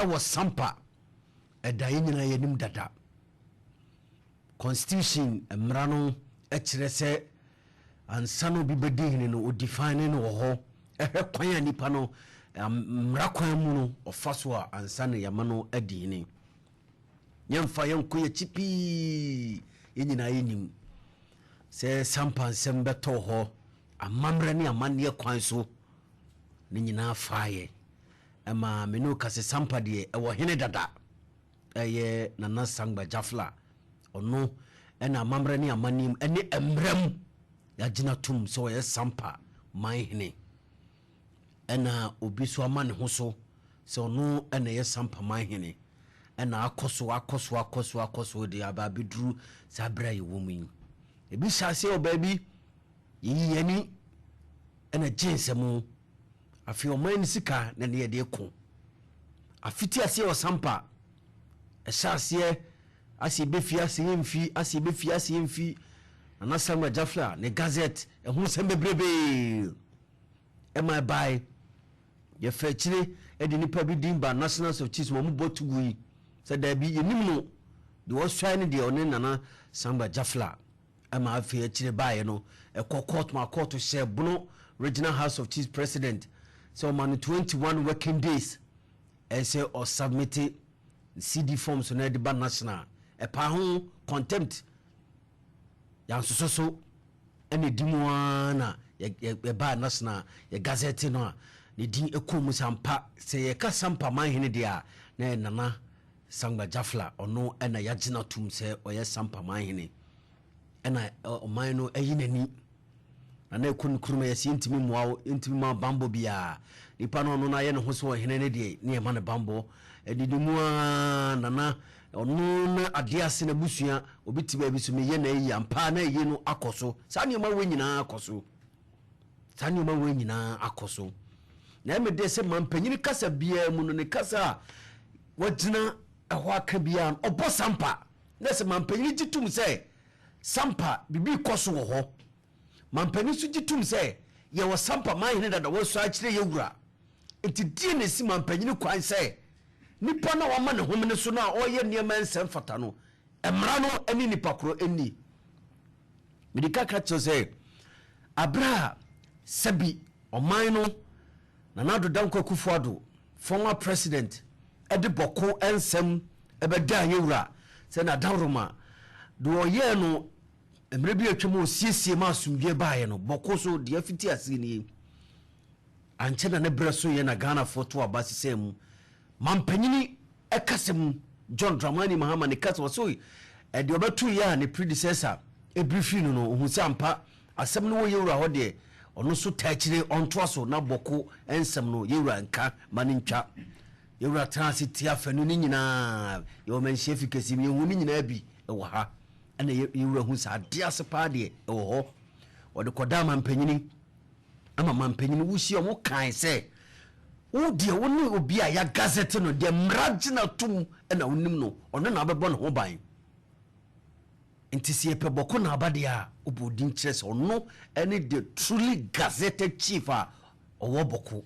wɔ Sampa ɛda yɛn nyinaa yɛn anim dada. Constitution mmara no kyerɛ sɛ ansa na obi bɛdi hene no, ɔdefine no wɔ hɔ, ɛhwɛ kwan a nipa no mmara kwan mu no ɔfa so a ansa na yɛama no adi hene. Yɛmfa yɛnkɔ yɛkyi pii, yɛn nyinaa yɛnim sɛ Sampa nsɛm bɛtɔɔ hɔ amammerɛ ne amanneɛ kwan so ne nyinaa faeɛ ɛma me ne wo ka sɛ Sampa deɛ ɛwɔ hene dada. Ɛyɛ Nana Sangba Jafla, ɔno na amammerɛ ne amanneɛ mu ne mmara mu yɛagyina tom sɛ ɔyɛ Sampa man hene. Ɛna obi nso ama ne ho so sɛ ɔno na ɛyɛ Sampa man hene. Ɛna akɔ so akɔ so akɔ so akɔ so de aba abɛduru saa berɛ a yɛwɔ mu yi. Ebi hyɛ aseɛ wɔ baabi, yɛyi yɛn ani ɛna gye nsɛm. Afei ɔman no sika na ne yɛde ko. Afiti aseɛ wɔ Sampa. Ɛhyɛ aseɛ ase ɛbɛfi ase yɛmfi ase ɛbɛfi ase yɛmfi. Nana Samuel Jafla ne gazette ɛho nsɛm bebrebee ɛma ɛbae. Yɛfa akyire ɛde nipa bi din ba National of Chiefs ma ɔmo bɔ tugu yi sɛ daabi yɛnim no deɛ ɔsuae ne deɛ ɔne Nana Samuel Jafla. Ɛma afei akyire baeɛ no ɛkɔ court ma court hyɛɛ Bono Regional House of Chiefs President sɛ ɔma no 21 working days ɛsɛ ɔsubmite CD forms no ɛde ba national. Ɛpaa ho contempt yansosɔ so ɛna ɛdi mu ara na yɛbaa national yɛ gazette no a ne din ɛkɔɔ mu sɛ ampa sɛ yɛka Sampa manhene deɛ a na yɛ Nana Sangba Jafla, ɔno na yɛagyina tom sɛ ɔyɛ Sampa manhene. Ɛna ɔman no ayi n'ani. Na na ɛkɔ ne kurom yɛsɛ yɛntumi mmoa wo, yɛntumi ma bammɔ biara. Nipa no ɔno no ayɛ ne ho sɛ ɔhene no deɛ ne yɛma no bammɔ. Ɛdidi mu ara nana ɔno na adeɛ ase n'abusua, obi te baabi so meyɛ na ayi ampa na ayi no akɔ so. Saa nneɛma wei nyinaa akɔ so. Saa nneɛma wei nyinaa akɔ so. Na ɛmɛ deɛ sɛ mampanyini kasa biara mu no ne kasa a wagyina ɛhɔ aka biara no ɔbɔ sampa. Na sɛ mampanyini gye tom sɛ sampa biribi kɔ so wɔ hɔ. Mampanin nso gye tom sɛ yɛwɔ sampa manhene dada wɔasua akyerɛ yɛ wura. Nti deɛ na ɛsi mampanyini kwan sɛ nipa no a wama ne homene so no a ɔreyɛ nneɛma ɛnsɛ mfata no mmara no ne nipa korɔ nni. Mede ka ka kyerɛ sɛ aberɛ a sɛbi ɔman no Nana Addo Dankwa Akufo-Addo, former president, de bɔko nsɛm bɛdaa yɛn wura sɛ n'adaworoma deɛ ɔyɛɛ no mmerɛ bi atwam a ɔsiesie ma asomdwoeɛ baeɛ no, bɔko so deɛ afiti aseɛ nie. Ankyɛ na ne berɛ so yɛ na Ghanafoɔ to aba sesɛɛ mu. Mampanyini kasa mu, John Dramani Mahama ne kasa ɔse deɛ ɔbɛto yɛ a ne predecessor ɛbiri firi no no, ɔhu sɛ ampa asɛm no wɔ yɛwura hɔ deɛ ɔno nso taa akyire ɔntoa so na bɔko nsɛm no yɛwura nka ma no ntwa. Yɛwura tena ase tie afanu no nyinaa, yɛwɔ manhyia fi kɛseɛ mu, yɛhu ne nyinaa bi wɔ ha. Ɛna yɛwura hu sɛ adeɛ ase paa deɛ ɛwɔ hɔ. Ɔde kɔdaa mampanyini ama mampanyini wohyia ɔmo kae sɛ wo deɛ wo ne obi a yɛagazɛte no deɛ mmara gyina tom na wonim no ɔno na wobɛbɔ ne ho ban. Nti sɛ yɛpɛ bɔko na aba deɛ a wobɔ odin kyerɛ sɛ ɔno ne the truly gazetted chief a ɔwɔ bɔko.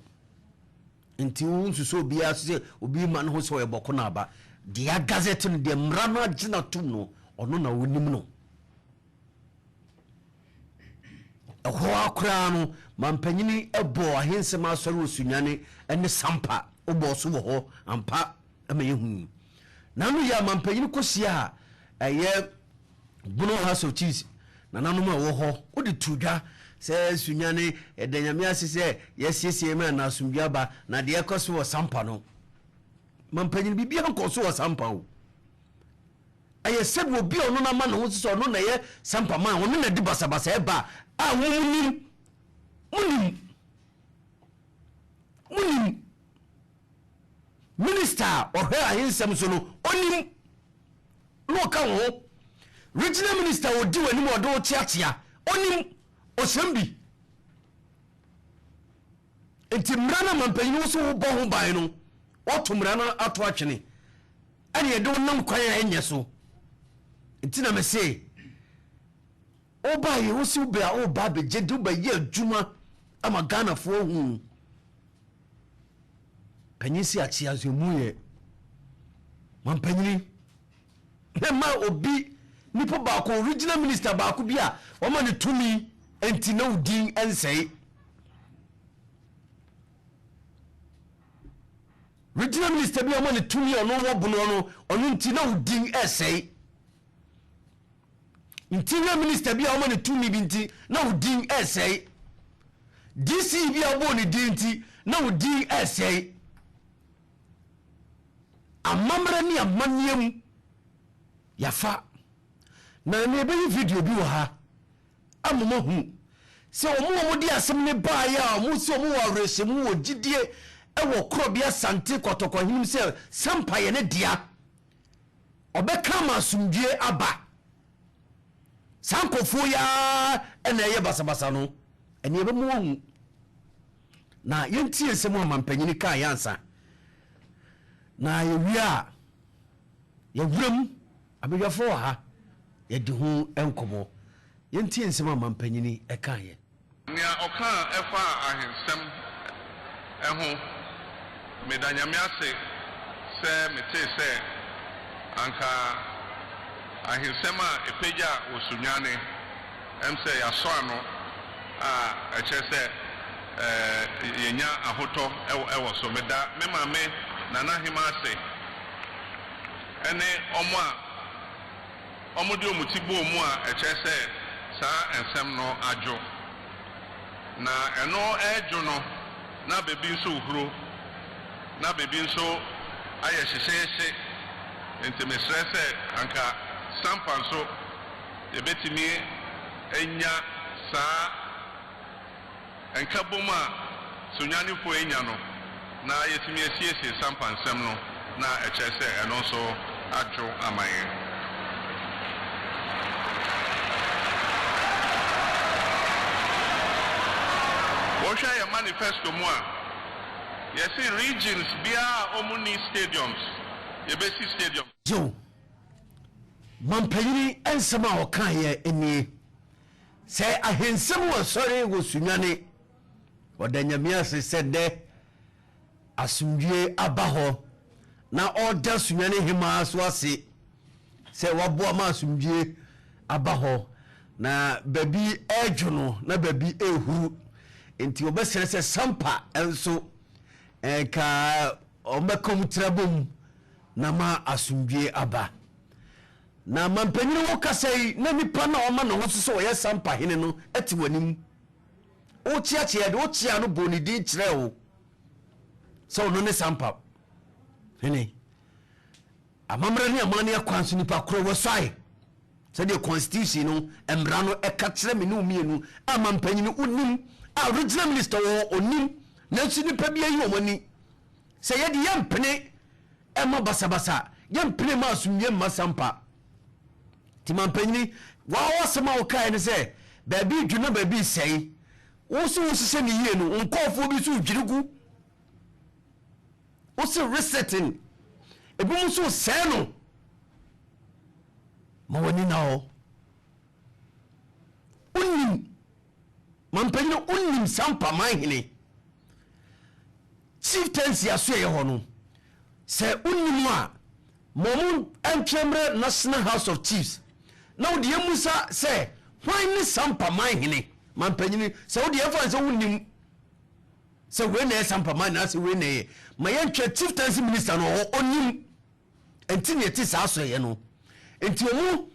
Nti wo nsusu obiara so sɛ obi ma ne ho sɛ ɔyɛ bɔko na aba. Deɛ yɛagazɛte no deɛ mmara no agyina tom no ɔno na wonim no. Ɛhɔ ara koraa no, mampanyini bɔɔ ahensɛm asɔre wɔ Sunyani ne Sampa. Wobɔɔ so wɔ hɔ ampa ma yɛhui. N'ano yɛ a mampanyini kɔhyia a ɛyɛ Bono House of Chiefs nananom a ɛwɔ hɔ. Wode too dwa sɛ Sunyani, yɛda Nyame ase sɛ yɛasiesie ma na asomdwoe aba, na deɛ ɛkɔ so wɔ Sampa no, mampanyini biribiara nkɔɔ so wɔ Sampa o. Ɛyɛ sɛdeɛ obi a ɔno no ama ne ho so sɛ ɔno na ɛyɛ sampa man, ɔno na ɛde basabasa ɛba a mo nim, mo nim, mo nim. Minister a ɔhwɛ ahensɛm so no, ɔnim na ɔka wo ho. Regional minister a ɔdi w'anim a ɔde wo kyeakyea, ɔnim, ɔhyɛm bi. Nti mmara no a mampanyin wo so wobɔ ho ban no, wɔto mmara no ato atwene. Ɛne yɛde wo nam kwan a ɛnyɛ so. Nti na mese wobaeɛ wo se wobɛ a woba abɛgye de wobɛyɛ adwuma ama Ghanafoɔ ahu. Panyin si akyea nso emu yɛ. Mampanyini, mɛma obi nipa baako, regional minister baako bi a wɔma no tumi nti na wo din nsɛe. Regional minister bi a wɔma no tumi a ɔno wɔ bono no, ɔno nti na wo din ɛsɛe. Interior minister bi a wɔma no tumi bi nti na wo din ɛsɛe. DC bi a wɔbɔɔ ne din nti na wo din ɛsɛe. Amammerɛ ne amanneɛ mu yɛafa. Na ɛnɛ yɛbɛyi video bi wɔ ha ama moahu sɛ wɔn a wɔde asɛm no baeɛ a wɔn sɛ wɔn wɔ awerɛhyɛmu wɔ gyidie wɔ Korɔbea Asante Kɔtɔkɔ Ahenem sɛ Sampa yɛ ne dea, ɔbɛka ama asomdwie aba. Saa nkurɔfoɔ yi ara na ɛyɛ basabasa no, ɛnɛ yɛbɛma wɔahu. Na yɛntie nsɛm a mampanyini kaeɛ ansa na yɛwie a yɛwuram abadwafoɔ wɔ ha yɛdi ho nkɔmmɔ. Yɛntie nsɛm a mampanyini kaeɛ. Nea ɔkaa ɛfaa ahensɛm ho, Meda Nyame ase sɛ metee sɛ anka ahensɛm a ɛpagya wɔ Sunyani Ɛm sɛ yɛasɔ ano a, ɛkyerɛ sɛ yɛnya ahotɔ wɔ so. Meda me maame Nana Hema ase ne wɔn a wɔde wɔn ti bɔɔ mu a ɛkyerɛ sɛ saa nsɛm no adwo. Na ɛno redwo no, na baabi nso rehuro, na baabi nso ayɛ hyehyeehye. Enti mesrɛ sɛ anka Sampa nso Yɛbɛtumi anya saa nkabom a Sunyanifoɔ anya no na yɛatumi asiesie Sampa nsɛm no na ɛkyerɛ sɛ ɛno nso adwo ama yɛn. Wohwɛ yɛn manifesto mu a, yɛse regions biara a wɔn nni stadiums, yɛbɛsi stadium. Yiw, Mampanyini nsɛm a ɔkaeɛ nie, Sɛ ahensɛm wɔ sɔre wɔ Sunyani, ɔda Nyame ase sɛ nnɛ asomdwie aba hɔ, na ɔda Sunyani hemaa so ase sɛ waboa ma asomdwie aba hɔ, na baabi ɛredwo no na baabi ɛrehuru, nti ɔbɛsrɛ sɛ Sampa nso nka wɔbɛka wɔn tiri abom na ma asomdwie aba. Na mampanyin wo kasa yi na nipa no a ɔma ne ho so sɛ ɔyɛ Sampa hene no te w'anim. Wokyeakyea de wokyea no bɔɔ ne din kyerɛɛ wo sɛ ɔno ne Sampa hene. Amammerɛ ne amanneɛ kwan so nipa korɔ wɔsuae sɛdeɛ constitution no mmara no ɛka kyerɛ me ne wo mmienu a mampanyin wonim a regional minister wɔ hɔ ɔnim nanso nipa bi ayi wɔn ani Sɛ yɛde yɛmpene mma basabasa, yɛmpene mma asomdwie mma sampa. Nti mampanyini, waa w'asɛm a wokaeɛ ne sɛ baabi redwo na baabi resɛe. Wo se wohyehyɛ ne yie no, wo nkɔɔfoɔ bi nso redwiri gu. Wo se resetting, ebinom nso resɛe no. Ma w'ani na hɔ. Wonim, mampanyini, wonim sampa manhene. Chieftaincy asoɛeɛ hɔ no, sɛ wonni mu a, ma wɔn ntwerɛ mmrɛ National House of Chiefs na wo deɛ mmusa sɛ hwan ne Sampa man hene, mampanyini, sɛ wo deɛ ɛmfa ne sɛ wonnim sɛ wei na ɛyɛ Sampa man anaasɛ wei na ɛyɛ, ma yɛntwerɛ Chieftaincy minister no ɔwɔ ɔnim. Nti na ɛte saa asɔeɛ no. Nti ɔmo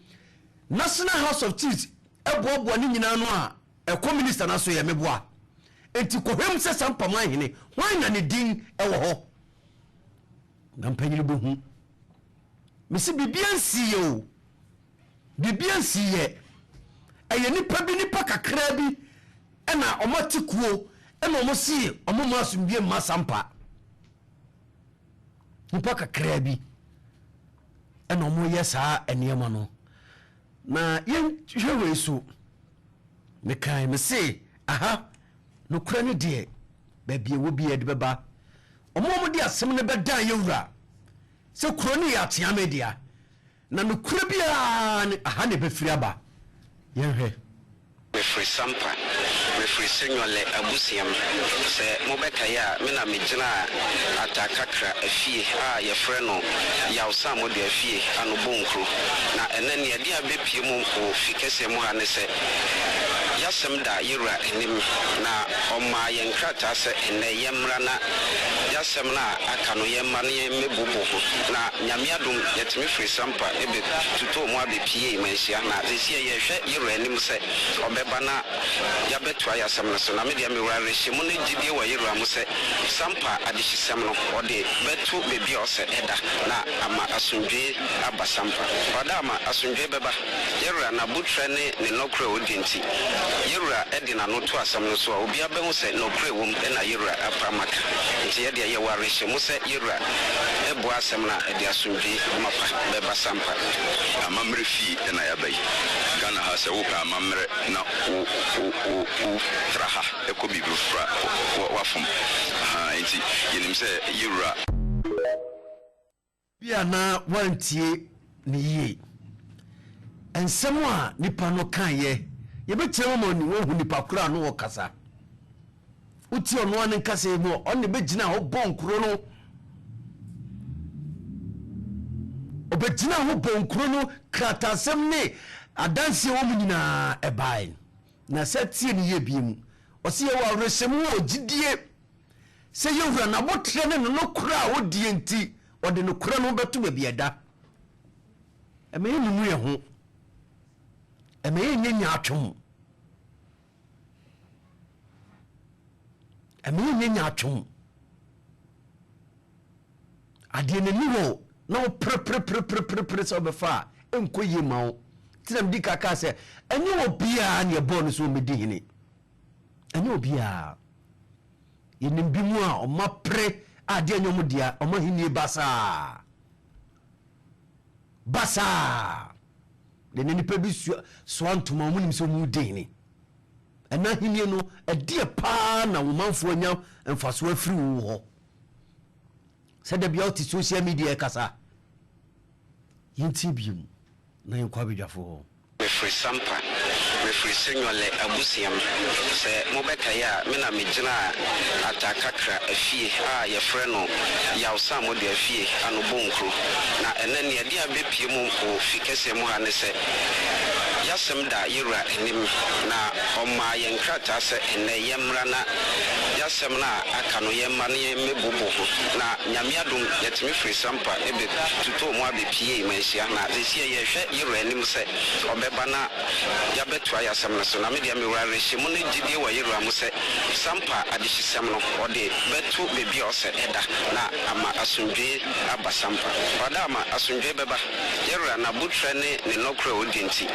National House of Chiefs boaboa ne nyinaa ano a ɛkɔ minister no asɔeɛ meboa. Nti kɔhwɛ mu sɛ Sampaman hene hwan na ne din wɔ hɔ na mpanyini bɛhu. Mese biribiara nsiiɛ o. Biribiara nsiiɛ. Ɛyɛ nipa bi nipa kakraa bi ɛna ɔmo ate kuo ɛna ɔmo se ɔmo mma asomdwie mma Sampa. Nnipa kakraa bi na wɔyɛ saa nneɛma no. Na yɛnhwɛ wei so. Mekae me se, aha, nokorɛ no deɛ, baabi ɛwɔ biara de bɛba. Wɔn a wɔde asɛm no bɛdan yɛn wura sɛ kuro no yɛ Akyeame dea, na nokorɛ biara no, aha na ɛbɛfiri aba. Yɛnhwɛ. Mefiri Sampa. Mefiri Senywale abusua mu. Sɛ mobɛkae a, me na megyinaa Atakakra afie a yɛfrɛ no Yaw Saamodua fie ano Bonkuro. Na ɛnnɛ nea ɛde abɛpue mu wɔ fi kɛseɛ mu ha ne sɛ, y'asɛm da yɛwura anim, na ɔmaa yɛn nkrataa sɛ ɛnnɛ yɛmmra na y'asɛm no a aka no yɛmma no yɛmmɛbubu ho. Na Nyame adom yɛtumi firi Sampa bɛ tutɔɔ mu abɛpiee Manhyia, na seesei yɛrehwɛ yɛwura anim sɛ ɔbɛba na yɛabɛtoa y'asɛm no so. Na me deɛ mewɔ awerɛhyɛmu ne gyidie wɔ yɛwura mu sɛ Sampa adehyesɛm no ɔde bɛto baabi a ɔsɛ ɛda na ama asomdwoeɛ aba Sampa. Ɔda ama asomdwoeɛ bɛba. Yɛwura n'abotrɛ ne ne nɔkorɛ a ɔdi nti, yɛwura de n'ano to asɛm no so a, obiara bɛhu sɛ nɔkorɛ wɔ mu na yɛwura apam aka. Nti yɛdeɛ yɛwɔ awerɛhyɛmu sɛ yɛwura bɛboa asɛm no a ɛde asomdwoeɛ mapa bɛba Sampa. Amammerɛ fie na yɛaba yi. Ghana ha sɛ wopɛ amammerɛ na wo wo wo wo tra ha kɔ biribi foforɔ a wa wafom. Ahaa nti yɛnim sɛ yɛwura. Ebia na woantie no yie. Nsɛm a nipa no kaeɛ, yɛbɛkyerɛ mu ama woahu nipa korɔ a na ɔrekasa. Wotie ɔno ara ne nkasa yi mu a, ɔno na ɛbɛgyina hɔ bɔ nkuro no. Ɔbɛgyina hɔ bɔ nkuro no, krataasɛm ne adanseɛ wɔ mu nyinaa ɛbaeɛ. Na sɛ tie no yie bio mu, ɔse yɛwɔ awerɛhyɛmu wɔ gyidie Sɛ yɛwura n'aboterɛ ne ne nokorɛ a ɔdie nti, ɔde nokorɛ no bɛto baabi a ɛda. Ɛma yɛnunu yɛn ho. Ɛma yɛnyɛ nyaatwom. Ɛma yɛnyɛ nyaatwom. Adeɛ n'ani wɔ na wopereperepereperepere sɛ wobɛfa a, ɛnkɔ yie ma wo. Nti na medi ka kaa sɛ, ɛnyɛ obiara ne ɛbɔɔ no sɛ ɔmmɛdi hene. Ɛnyɛ obiara. Yɛnim bi mu a ɔma pere a adeɛ nyɛ ɔmo dea, ɔmo ahennie basaa. Basaa. Deɛ na nipa bi sua, soa ntoma, ɔmo nim sɛ ɔmo di hene. Ɛna ahennie no, ɛdeɛ paa na wo manfoɔ anya mfasoɔ afiri wo hɔ. Sɛ da bia wote social media ɛkasa. Yɛntie biom na yɛnkɔ abadwafoɔ hɔ. Mefiri Sampa. Mefiri Senywale abusua mu. Sɛ mobɛkae a, me na megyinaa Atakakra afie a yɛfrɛ no Yaw Saamodua fie ano Bonkuro. Na ɛnnɛ nea ɛde abɛpue mu wɔ fi kɛseɛ mu ha ne sɛ, y'asɛm da yɛwura anim, na ɔmaa yɛn nkrataa sɛ ɛnnɛ yɛmmra na y'asɛm no a aka no yɛmma no yɛmmɛbubu ho. Na Nyame adom yɛtumi firi Sampa bɛ tutɔɔ mu abɛpiee Manhyia. Na seesei yɛrehwɛ yɛwura anim sɛ ɔbɛba na yɛabɛtoa y'asɛm no so. Na me deɛ mewɔ awerɛhyɛmu ne gyidie wɔ yɛwura mu sɛ Sampa adehyesɛm no ɔde bɛto baabi a ɔsɛ ɛda na ama asomdwoeɛ aba Sampa. Ɔda ama asomdwoeɛ bɛba. Yɛwura n'abotrɛ ne ne nɔkorɛ a ɔdi nti,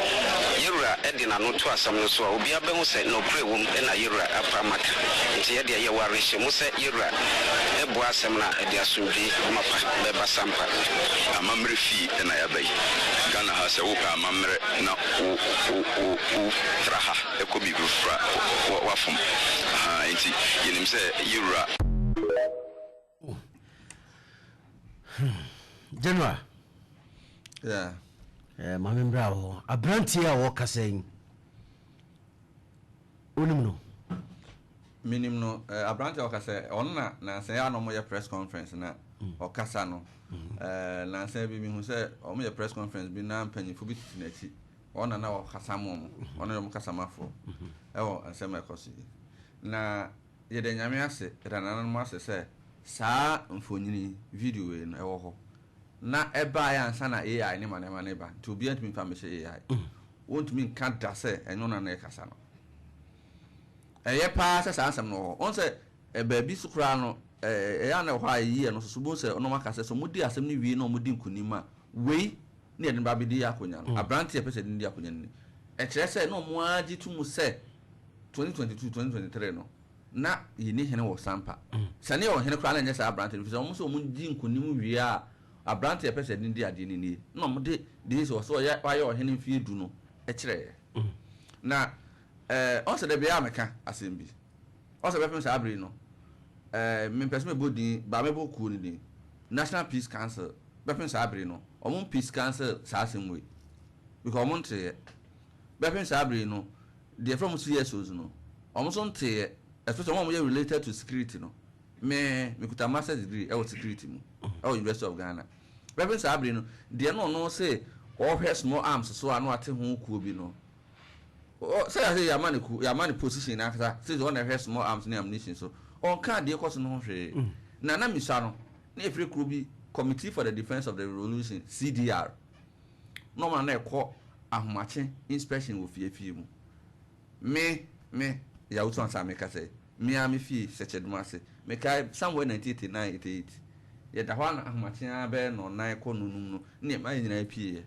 yɛwura de n'ano to asɛm no so a, obiara bɛhu sɛ nɔkorɛ wɔ mu na yɛwura apam aka. Nti yɛdeɛ yɛwɔ awerɛhyɛmu sɛ yɛwura bɛboa asɛm no a ɛde asomdwoeɛ mapa bɛba Sampa. Amammerɛ fie na yɛaba yi. Ghana ha sɛ wopɛ amammerɛ na wo wo wo wo tra ha kɔ biribi foforɔ a wa wafom. Ahaa nti yɛnim sɛ yɛwura. General. Yeah. Eh, maame mbra hɔ. Aberanteɛ a wɔkasa yi, wonim no? Menim no. Eh, aberanteɛ a wɔkasa ɔno na nansa yi a na wɔyɛ press conference na mm. ɔkasa no. Mm. Eh, nansa bi mehu sɛ wɔyɛ press conference bi na mpanyinfo bi tete n'akyi. Ɔno na na wɔkasa mo mo. Mm-hmm. Ɔno yɛ wɔn kasamafoɔ mm-hmm. ɛwɔ nsɛm a ɛkɔ so yi. Na Yɛda Nyame ase, yɛda nananom ase sɛ saa mfonyin yi, video wei no, ɛwɔ hɔ. Na ɛbaeɛ ansa na AI ne ma nneɛma no reba, nti obiara ntumi mfa mmɛhyɛ AI. Wontumi nka da sɛ ɛnyɛ ɔno na na ɛrekasa no. Ɛyɛ paa sɛ saa nsɛm no wɔ hɔ. Wohu sɛ baabi so koraa no, ɛyɛ a na ɛwɔ hɔ a ɛyi ɛno nso so, wobɛhu sɛ wɔn aka sɛ sɛ wɔdi asɛm no wie na wɔdi nkonim a, wei ne yɛde no ba abɛdi akonnwa no. Aberante a yɛpɛ sɛ yɛde no di akonnwa no ni. Ɛkyerɛ sɛ na wɔn ara gye to mu sɛ 2022, 2023 no, na yɛnni hene wɔ Sampa. Sɛ ne yɛwɔ hene koraa na ɛnyɛ saa aberante no, ɛfiri sɛ wɔn sɛ wɔn di nkonim wie a, aberante a yɛpɛ sɛ yɛde no di adeɛ no nie. Na wɔn de deɛ sɛ ɔsɛ ɔyɛ wayɛ ɔhene mfeɛ du no kyerɛeɛ. Na ɛɛ ɔn sɛ da biara meka asɛm bi. Ɔn sɛ bɛpem saa bere yi no, ɛɛ mempɛ sɛ mebɔ din, baa mɛbɔ kuo no din, National Peace Council, bɛpem saa bere yi no, wɔn Peace Council saa asɛm wei. Because wɔn nteeɛ. Bɛpem saa bere yi no, Deɛ from CSOs no, ɔmo nso nteeɛ, especially wɔn a wɔyɛ related to security no. Me mekuta master's degree ɛwɔ security mu ɛwɔ University of Ghana. Bɛbɛn saa abiri no deɛ, no ɔno sɛ ɔhwɛ small arms so a, na wate ho kuo bi no, sɛ yɛ sɛ yɛama ne ku, yɛama ne position n'ankasa sɛ ɔna ɛhwɛ small arms ne ammunition so, ɔnka adeɛ kɔ so no ho hwee. Na misa no na efiri kuro bi, Committee for the Defence of the Revolution, CDR, na ɔmo na ɛkɔ ahomakye inspection wɔ fiefie mu. Me yàwó ansa meka sɛ me a me fie Sɛkyɛdum ase, mekae somewhere 1989, 88, yɛda hɔ ana ahomakye ara bɛyɛ nɔnan kɔ nonum no, ne ɛma yɛ nyinaa pie yɛ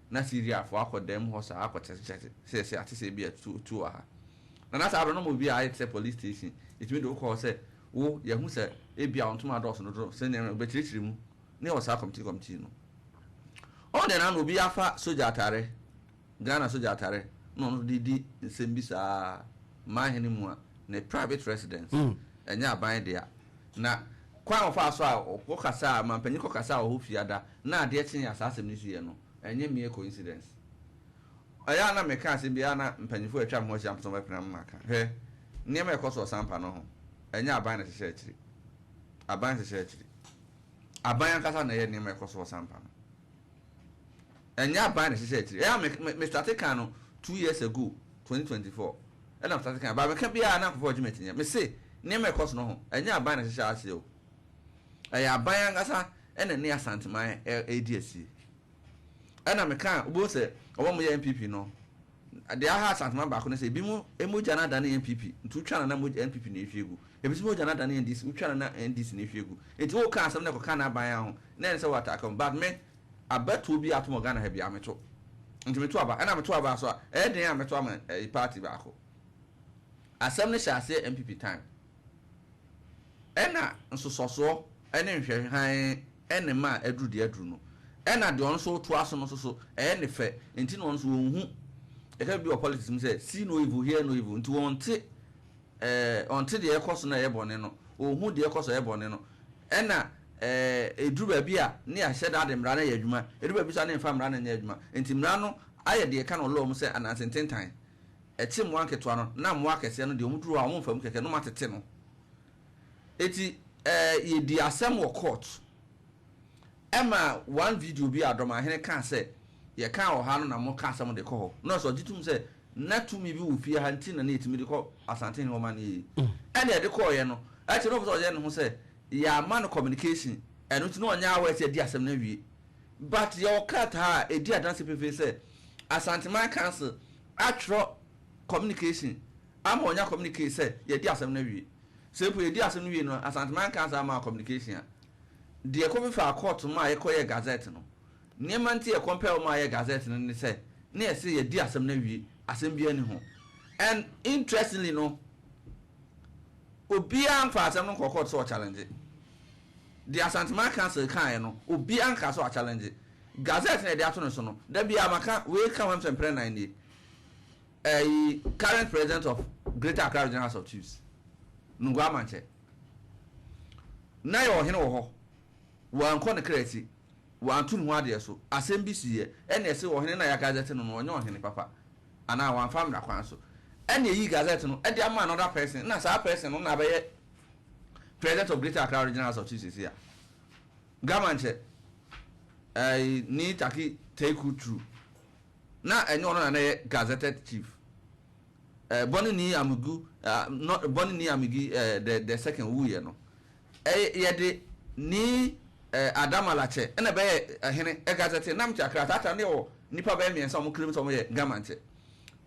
na CDR foɔ akɔ dɛm hɔ saa akɔ kyɛkyɛkyɛ sɛ ate sɛ ebi atu tu wɔ ha. Na saa abirɛ no mo bi a ayɛ te sɛ police station, etumi de wokɔ hɔ sɛ wo yɛhu sɛ ebi a ntoma adɔɔso dodo sɛ nneɛma obɛkyerɛkyerɛ mu ne wɔ saa committee no. Ɔn deɛ na obi afa sogya atare, Ghana sogya atare, na ɔno de di nsɛm bi saa mahene mu a ne private residence, ɛnyɛ aban dea. Na kwan a wɔfa so a ɔkɔkasa a mampanyin kɔkasa a ɔhɔ fiada na adeɛ kyen yɛ saa asɛm no si yɛ no, ɛnyɛ mere coincidence. Ɛyɛ a na meka asɛm bi a na mpanyinfoɔ atwa ho ahyia mpɛ sɛ wɔbɛpena mu maka. Hwɛ, nneɛma a ɛkɔ so ɔsampa no ho, ɛnyɛ aban na ɛhyehyɛ akyiri. Aban hyehyɛ akyiri, aban ankasa na ɛyɛ nneɛma a ɛkɔ so ɔsampa no, ɛnyɛ aban na ɛhyehyɛ akyiri. Ɛyɛ a me start kan no 2 years ago, 2024, ɛna me start kan ba meka biara na nkɔfɔ ɔgye m'akyi nyɛ. Me se nneɛma a ɛkɔ so no ho, ɛnyɛ aban na ɛhyehyɛ ase o, ɛyɛ aban ankasa ɛna ne Asanteman ɛdi asie. Ɛna meka wobɛhu sɛ ɔmo mo yɛ NPP no deɛ, aha Asanteman baako no sɛ ebi mu mogya no adane NPP, nti wotwa no na mogya NPP na ehwie gu. Ebi nso mogya no adane NDC, wotwa no na NDC na ehwie gu. Nti woka asɛm na ɛkɔka n'aban ho na ɛne sɛ wɔ attack wɔn. But me, abatoɔ bi atom wɔ Ghana ha bi a meto, nti meto aba, ɛna meto aba so a ɛyɛ den a meto ama ɛyi party baako. Asɛm no hyɛ aseɛ NPP time, ɛna nsosɔsoɔ ɛne nhwɛhan ɛne ma aduru deɛ aduru no, ɛna deɛ ɔno nso toa so no nso so ɛyɛ ne fɛ, nti na ɔno nso wɔn hu ɛka bi wɔ politics mu sɛ "see no evil, hear no evil". Nti wɔn te ɔnte deɛ ɛkɔ so no ɛyɛ bɔne no, ɔnhu deɛ ɛkɔ so ɛyɛ bɔne no. Ɛna eduru baabi a ne yɛahyɛ da de mmara no yɛ adwuma, eduru baabi so a ne nfa mmara no nyɛ adwuma. Nti mmara no ayɛ deɛ ɛka no law mu sɛ ananse ntentan ɛkye mmoa nketewa no, na mmoa akɛseɛ no deɛ, wɔn duru hɔ a wɔn mfa mu kɛkɛ no, wɔn atete no. Eti yɛdi asɛm wɔ court, ɛma one video bi a Dɔmahene kaa sɛ yɛka wɔ ha no na mo ka asɛm de kɔ hɔ na ɔsɛ ɔgye tum sɛ na tumi bi wɔ fie ha, nti na ne yɛtumi de kɔ Asantehene hɔ ma no yie. Ɛna yɛde kɔɔyɛ no, ɛkyɛ no ɔpɛ sɛ ɔyɛ ne ho sɛ yɛama no communication, ɛno nti na ɔnyɛ awɔ sɛ yɛdi asɛm no awie. But yɛwɔ krataa a ɛdi adanse pefee sɛ Asanteman Council atwerɛ communication ama ɔnya communicate sɛ yɛdi asɛm no awie. Sɛ mpo yɛdi asɛm no wie no, Asanteman Council ama communication a deɛ kɔfifa court mu a yɛkɔyɛ gazette no, nneɛma nti yɛ compare mu a yɛ gazette no ne sɛ ne yɛsɛ yɛdi asɛm no awie, asɛm biara ni ho. And interestingly no, obiara nfa asɛm no nkɔ court sɛ ɔchallenge deɛ Asanteman Council kaeɛ no. Obiara nka sɛ ɔchallenge gazette na yɛde ato ne so no. Dabi a maka wei ka ho sɛ mprɛ nan nie, ɛyi current president of Greater Accra Regional House of Chiefs, Nungua Amankyɛ, na yɛ ɔhene wɔ hɔ, wankɔ ne kra akyi, wanto ne ho adeɛ so, asɛm bi si yɛ, ɛna ɛsɛ ɔhene na yɛ gazette no, ɔnyɛ ɔhene papa anaa wamfa mmara kwan so, ɛna eyi gazette no ɛde ama another person, na saa person no na abɛyɛ president of Greater Accra Regional House of Chiefs. Sisi a Gamankyɛ ɛɛ ni Taki Teku True na ɛnyɛ ɔno na na yɛ gazetted chief. Bɔne ni Amugu ɛɛ bɔne ni Amigi the second wuyɛ no, ɛyɛ yɛde ni Adamalakyɛ ɛna ɛbɛyɛ ɛhene ɛgazette nam kyɛ Akra tata ne wɔ nipa bɛyɛ mmiɛnsa a wɔn claim sɛ wɔn yɛ Gamankyɛ,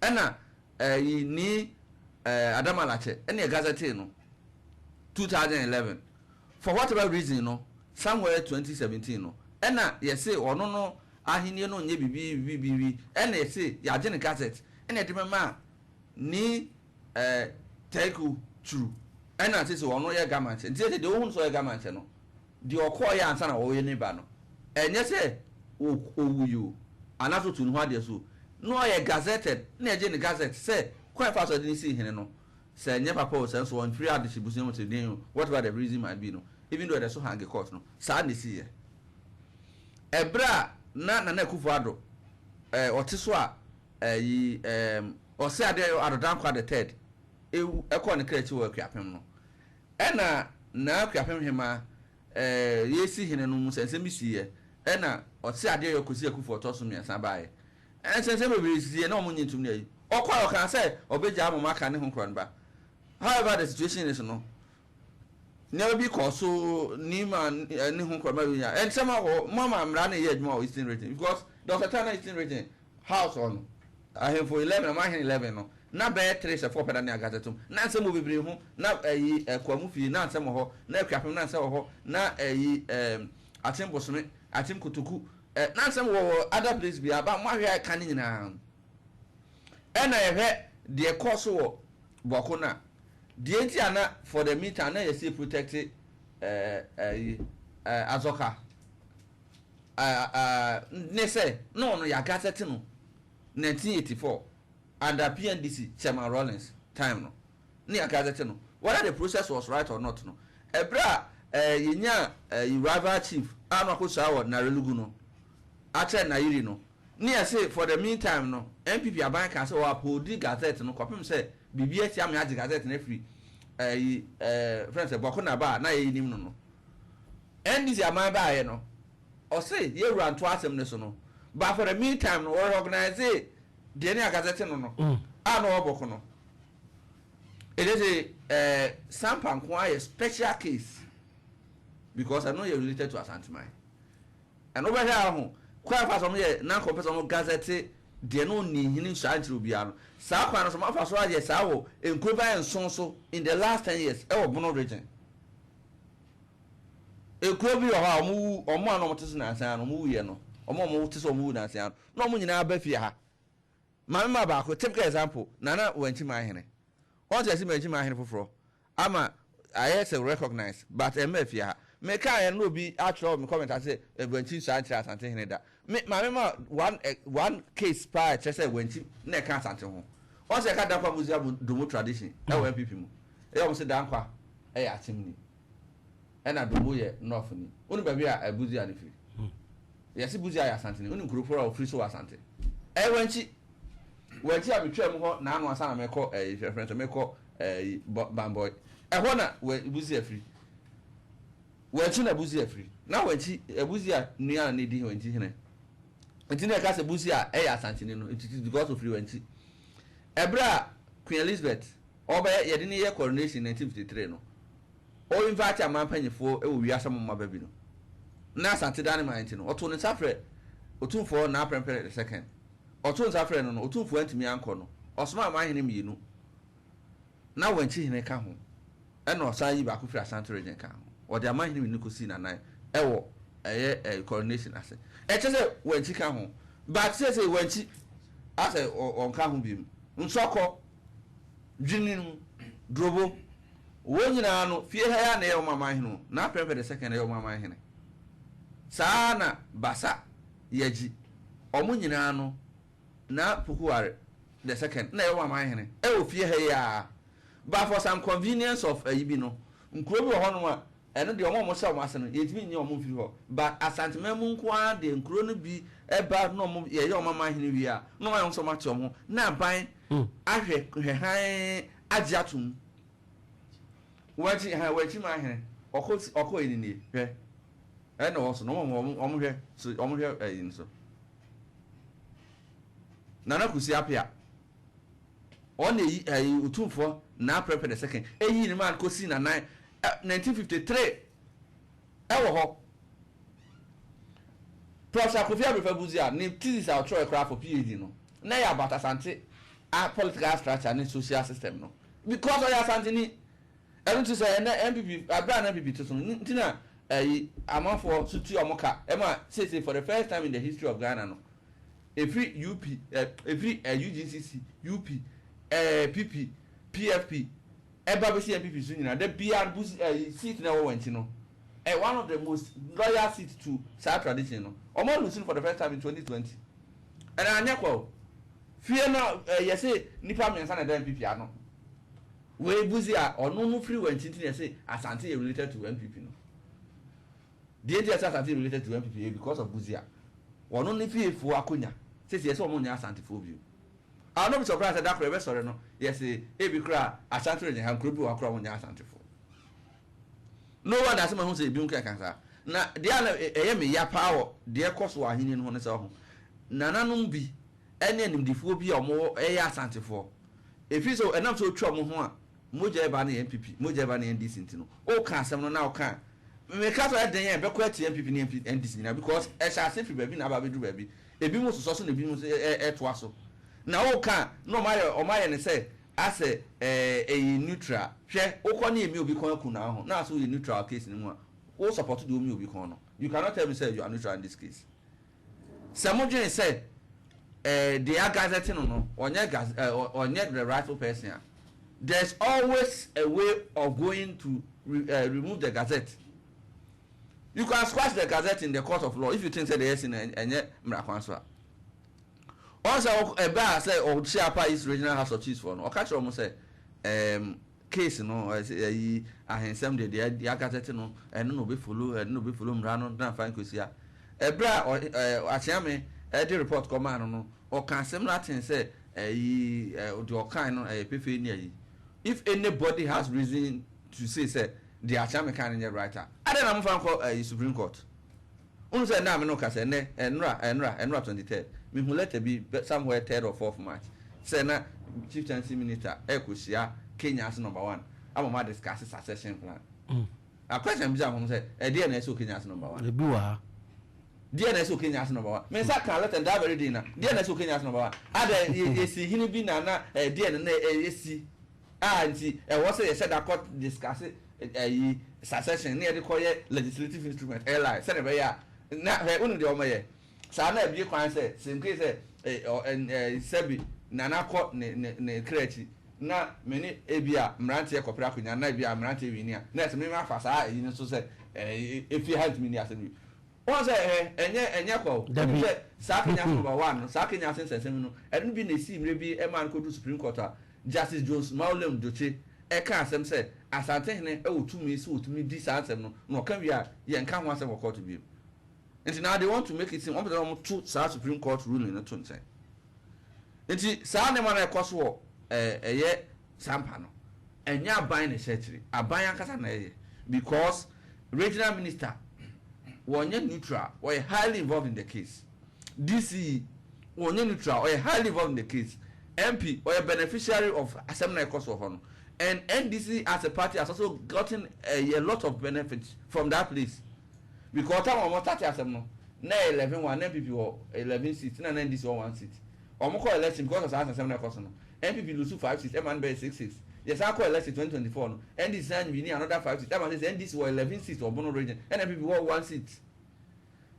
ɛna ɛyi ni Adamalakyɛ ɛna ɛgazette no 2011. For whatever reason no, somewhere 2017 no, ɛna yɛse ɔno no ahenni no nyɛ bibi bibi bibi, ɛna yɛse yɛagye ne gazette, ɛna yɛde mɛma ni Tɛku Turu, ɛna sisi ɔno yɛ Gamankyɛ. Nti sɛ deɛ ohun sɛ ɔyɛ Gamankyɛ no deɛ, ɔkɔɔ yɛ ansa na ɔyɛ ne ba no, ɛnyɛ sɛ owu yi o anaasɛ otu ne ho adeɛ so na ɔyɛ gazetted, na yɛgye ne gazette sɛ kwan fa so ɛde ne si hene no sɛ ɛnyɛ papa o, sɛ nso ɔnfiri adehye busua mu sɛ den o, whatever the reason might be no, even though ɛdɛ so hang court no, saa na esi yɛ. Ɛbrɛ a na Nana Akufo Addo ɔte so a ɛyi Ɔseadeɛyɔ Addo Dankwa the third ewu ɛkɔɔ ne kra akyi wɔ Akuapem no, ɛna Naa Akuapem Hemaa ɛɛ yɛresi hene no mu nsɛnsɛm bi siiɛ, ɛna Ɔseadeɛyɔ Kwesi Akuffo ɔtɔ so mmiɛnsa baeɛ. Nsɛnsɛm bebree sisiiɛ na wɔn nnye ntom ne ayi. Ɔkɔeɛ ɔkaa sɛ ɔbɛgyaa ama wɔaka ne ho korɔ no ba. However the situation is no, nneɛma bi kɔɔ so Nima ne ho korɔ no ba bi nya. Nsɛm ahɔ, mo ama mmara no yɛ adwuma wɔ Eastern Region because there was a time na Eastern Region House hɔ no, ahemfo 11, ɔmanhene 11 no, na bɛyɛ 3 sɛ 4 pɛ na ne ankasa tom. Na nsɛm wɔ bebree ho, na ɛyi Kwamu fie, na nsɛm wɔ hɔ, na Akuapem, na nsɛm wɔ hɔ, na ɛyi ɛɛm Akyem Bosome, Akyem Kotoku, ɛ na nsɛm wɔ wɔ other place biara, ba moahwɛ a ɛka ne nyinaa. Ɛna yɛhwɛ deɛ ɛkɔɔ so wɔ Bawku no a, deɛ nti a na for the meantime na yɛsi protect ɛɛ ɛyi ɛɛ Azɔka. ne sɛ na ɔno yɛagasɛte no 1984 under PNDC Chairman Rawlings time no na yɛagasɛte no whether the process was right or not no ɛberɛ a yɛnyaa rival chief a na wakɔsua wɔ Narelugu no akyerɛ Nayiri no ne yɛse for the meantime no NPP aban kaa sɛ wɔ upholdi gazette no kɔpem sɛ biribi asi ama yɛagye gazette no afiri ɛyi ɛɛ frɛ no sɛ Bɔko Naba a na yɛnim no no. NDC aban baayɛ no ɔse yɛwura ntoa asɛm no so no but for the mean time no ɔrecognise deɛ ne agazɛte no no a na ɔwɔ bɔko no. It is a eh, Sampa nko ara yɛ special case because ɛno yɛ related to Asanteman. Ɛno wobɛhwɛ a ho kwan fa so ɔmo yɛ na nkɔmpɛ sɛ ɔmo gazɛte deɛ no ɔnni hene nhyia nkyerɛ obiara no saa kwan no so ɔmo afa so ayɛ saa wɔ nkuro bɛyɛ nson so in the last 10 years ɛwɔ Bono Region. Ekuro bi wɔ hɔ a wɔn wu, wɔn a na wɔte so nansa no, wɔn wuiɛ no, wɔn a wɔte so wɔn wu nansa no, na wɔn nyinaa ba fie ha. Maame maa baako, typical example, Nana Wankyi Manhene. Wɔn sɛ yɛsi Wankyi Manhene foforɔ ama ayɛ sɛ recognize, but ɛmma fie ha. Me kaa yɛn na obi atwerɛ wɔ me comment ase sɛ Wankyi nsaa nkyerɛ Asante hene da. Me maame ma one case paa ɛkyerɛ sɛ Wankyi na ɛka Asante ho. Wɔn sɛ yɛka Dankwa Busia Domo tradition ɛwɔ NPP mu. Ɛyɛ wɔn sɛ Dankwa ɛyɛ Akyemni. Ɛna Domo yɛ North ni. Wonim baabi a Busia no firi? Yɛse Busia yɛ Asante ni. Wonim kuro korɔ a ɔfiri so wɔ Asante? Ɛyɛ Wankyi. Wankyi a metwaa mu hɔ naano ansa na mekɔ ɛyi hwɛ sɛ mekɔ ɛyi Bambɔi. Ɛhɔ na Busia firi. Wankyi na Busia firi. Na Wankyi, Busia nua na na edi Wankyi hene. Nti na yɛka sɛ Busia ɛyɛ Asanteni no, it is because ofiri Wankyi. Ɛberɛ a Queen Elizabeth ɔbɛyɛ yɛde no yɛ coronation 1953 no, O invite aman mpanyinfoɔ wɔ wiase moma ba bi no na Asante da ne man nti no ɔtoo ne nsa frɛ Otumfoɔ Naa Prempeh the second. Ɔtoo nsa frɛɛ no no Otumfoɔ antumi ankɔ no ɔsomaa aman hene mmienu na Wankyi hene ka ho ɛna ɔsan yi baako firi Asante region ka ho. Ɔde aman hene mmienu kɔsii n'anan ɛwɔ ɛyɛ coronation ase. Ɛkyɛ sɛ Wankyi ka ho but seesei Wankyi asɛ ɔnka ho biom. Nsɔkɔ, Dwene, Drobo. Wɔn nyinaa no, fie ha yi ara na ɛyɛ wɔn aman hene o, na Prempeh the Second yɛ wɔn aman hene. Saa ara na Basa, Yagyi, wɔn nyinaa no, na Pokuware the Second na ɛyɛ wɔn aman hene wɔ fie ha yi ara. But for some convenience of ayi bi no, nkuro bi wɔ hɔnom a, ɛno deɛ wɔn a wɔhyɛ wɔn ase no, yɛntumi nnye wɔn mfiri hɔ. But Asanteman mu nko ara deɛ, nkuro no bi ba na wɔn, yɛyɛ wɔn aman hene wie a, na wɔayɛ wɔn sɛ wɔate wɔn ho, na aban ahwɛ hwɛ hann agye atom. Wɔakyi ha wɔakyi ma ahene ɔkɔ ɔkɔ yi nie hwɛ ɛna wɔ so na wɔn wɔn wɔn hwɛ so wɔn hwɛ ɛyi nso Nana Kusi Apia ɔna eyi ɛyi Otumfoɔ Naa Prempeh the Second eyi ne maa kɔsi nanan 1953 ɛwɔ hɔ. Professor Kofi Abrefa Busia ne thesis a ɔtwerɛɛ koraa for PhD no na ɛyɛ about Asante a political structure ne social system no because ɔyɛ Asanteni. Ɛno nti sɛ ɛnɛ NPP abere a na NPP te so no nti na ɛyi amanfoɔ so tua wɔn ka ɛma seesei for the first time in the history of Ghana no ɛfiri UP ɛfiri UGCC, UP, PP, PFP ɛba bɛsi NPP so nyinaa da biara no busi ɛyi seat na ɛwɔ wɔn akyi no ɛ one of the most loyal seat to saa tradition no wɔn alose no for the first time in 2020 ɛna anyɛ kwa o fie no ɛ yɛse nipa mmiɛnsa na ɛda NPP ano wei busi a ɔno no firi wɔn akyi nti na yɛse Asante yɛ related to NPP no deɛ nti yɛse Asante yɛ related to NPP yɛ because of busi a ɔno ne fiefoɔ akonya sisi yɛsɛ wɔn nyɛ Asantefoɔ bio. I will not be surprised sɛ da koro yɛbɛsɔre no yɛse ebi koraa Ashanti region ha nkuro bi wɔ ha koraa wɔnyɛ Asantefoɔ. No wonder sɛ mahu sɛ ebinom keka saa. Na deɛ a na ɛyɛ me ya paa wɔ deɛ ɛkɔ so wɔ ahenni no ho ne sɛ ɔho nananom bi ne animdefoɔ bi a wɔn yɛ Asantefoɔ ɛfiri sɛ ɛnam sɛ wɔtwa wɔn ho a mogya ɛba no yɛ NPP mogya ɛba no yɛ NDC nti no woka asɛm no na woka a meka sɛ ɛdɛn a ɛbɛkɔ atia NPP ne NDC nyinaa because ɛhyɛ ase firi baabi na aba abɛduru baabi. Ebinom sosɔ so na ebinom nso ɛtoa so. Na woka a, na wɔayɛ wɔayɛ no sɛ asɛ ɛyɛ neutral. Hwɛ, wokɔ ne yɛmia obi kɔn aku no ho, na asɛ woyɛ neutral wɔ case no mu a, wo support deɛ omia obi kɔn no. You cannot tell me sɛ you are neutral in this case. Sɛ modwene sɛ ɛɛ deɛ agazɛte no no, ɔnyɛ gaz ɛɛ ɔnyɛ the rightful person a, there is always a way of going to re ɛɛ remove the gazette. You can squash the gazette in the court of law if you think sɛ deɛ yɛsi no ɛnyɛ mmara kwan so a. Ɔn sɛ ɛbɛ a sɛ ɔhyɛ apa East Regional House of Chiefs foɔ no, ɔka kyerɛ wɔn sɛ ɛɛm case no ɛyi ahensɛm deɛ deɛ deɛ agazette no ɛno na ɔbɛ follow ɛno na ɔbɛ follow mmara no na nfa nkosia. Ɛberɛ a ɔ ɛɛ Akyeame ɛde report kɔmaa no no, ɔka asɛm no aten sɛ ɛyi ɛ deɛ ɔkae no ɛyɛ pefee ne ayi. If anybody has reason to say sɛ Deɛ Akyea meka no nyɛ right a, adɛn na momfa nkɔ ɛyi Supreme Court? Wohu sɛ ɛnnɛ a me ne wo kasa yi, ɛnnɛ, ɛnnora, ɛnnora, ɛnnora 23rd, mehu letter bi somewhere 3rd or 4th March sɛ na Chieftaincy Minister ɛrekɔhyia Kenya ase number one ama wɔn adiscuss succession plan. Na question bisa ho sɛ, ɛdeɛn na ɛsɛ wɔ Kenya ase number one? Ebi wɔ ha. Deɛn na ɛsɛ wɔ Kenya ase number one? Me nsa kaa letter no that very day na, deɛn na ɛsɛ wɔ Kenya ase number one? Adɛn, yɛsi hene bi na na ɛdeɛn na na ɛsi? A nti ɛwɔ sɛ yɛhyɛ da kɔ discuss ɛyi succession ne yɛde kɔ yɛ legislative instrument LI sɛdeɛ ɛbɛyɛ a na hwɛ wonim deɛ wɔyɛ saa na abie kwan sɛ sɛ sɛ ɛ sɛbi nana kɔ ne ne ne kra akyi na me ne ebi a mmeranteɛ kɔpere akonnwa na ebi a mmeranteɛ wini a na ɛsɛ me ma fa saa ɛyi no so sɛ ɛɛ efie ha ntumi ni asɛm yi. Wɔn sɛ ɛ ɛnyɛ ɛnyɛ kwa o. Dabi. Wonim sɛ saa Kenya asɛm number one no, saa Kenya ase nsɛnsɛm no, ɛno bi na esii mmerɛ bi ɛmaa no kɔduru Supreme Court a Justice Jones Mauleum Dotse ɛkaa asɛm sɛ Asantehene wɔ tumi sɛ ɔtumi di saa nsɛm no na ɔka wie a yɛnka ho asɛm wɔ court bio. Nti now they want to make it seem wɔn pɛ sɛ wɔn to saa Supreme Court ruling no to nkyɛn. Nti saa nneɛma no a ɛkɔ so wɔ ɛɛ ɛyɛ Sampa no, ɛnyɛ aban na ɛhyɛ akyire, aban ankasa na ɛyɛ because regional minister wɔnyɛ neutral, wɔyɛ highly involved in the case. DCE wɔnyɛ neutral, ɔyɛ highly involved in the case. MP ɔyɛ beneficiary of asɛm na ɛkɔ so wɔ hɔ no. And NDC as a party has also gotten a lot of benefits from that place. Because time a wɔn start asɛm no, na ɛyɛ 11-1, na NPP wɔ 11 seats, na na NDC wɔ 1 seat. Wɔn kɔ election because of saa asɛm na ɛkɔ so no, NPP lose 5 seats, ɛma no bɛyɛ 6-6. Yɛsan kɔ election 2024 no, NDC san wini another 5 seats, ɛma sɛ sɛ NDC wɔ 11 seats wɔ Bono region, ɛna NPP wɔ 1 seat.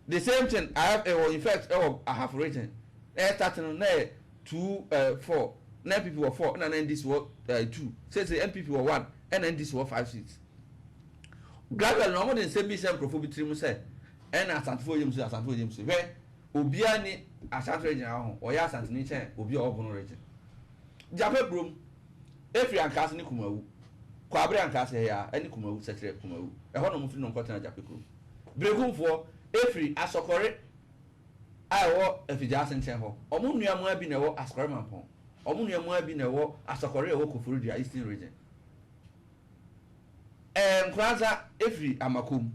The same thing I have ɛwɔ in fact ɛwɔ Ahafo region. Na yɛ start no na yɛ 2 4, na NPP wɔ 4, ɛna na NDC wɔ 2. Sɛ NPP wɔ 1, ɛna NDC wɔ 5 seats. Gradually na wɔde nsɛm bi hyɛ nkurɔfoɔ bi tirim sɛ ɛna Asantefoɔ yɛ mu sɛ Asantefoɔ yɛ mu sɛ hwɛ obiara ni Asante region ho ɔyɛ Asanteni kyɛn obi a ɔwɔ Bono region. Gyapɛ kurom efiri Ankaase ne Kumawu Kwabere Ankaase ha ɛne Kumawu Sɛkyerɛ Kumawu ɛhɔ na wɔn firi na wɔn kɔtena Gyapɛ kurom. Berekumfoɔ efiri Asɔkɔre a ɛwɔ Afigyaase nkyɛn hɔ wɔn nua mmaa bi na ɛwɔ Asɔkɔre Mampɔn wɔn nua mmaa bi na ɛwɔ Asɔkɔre a ɛwɔ Koforidua Eastern region. Ɛɛ Nkoranza efiri Amakom,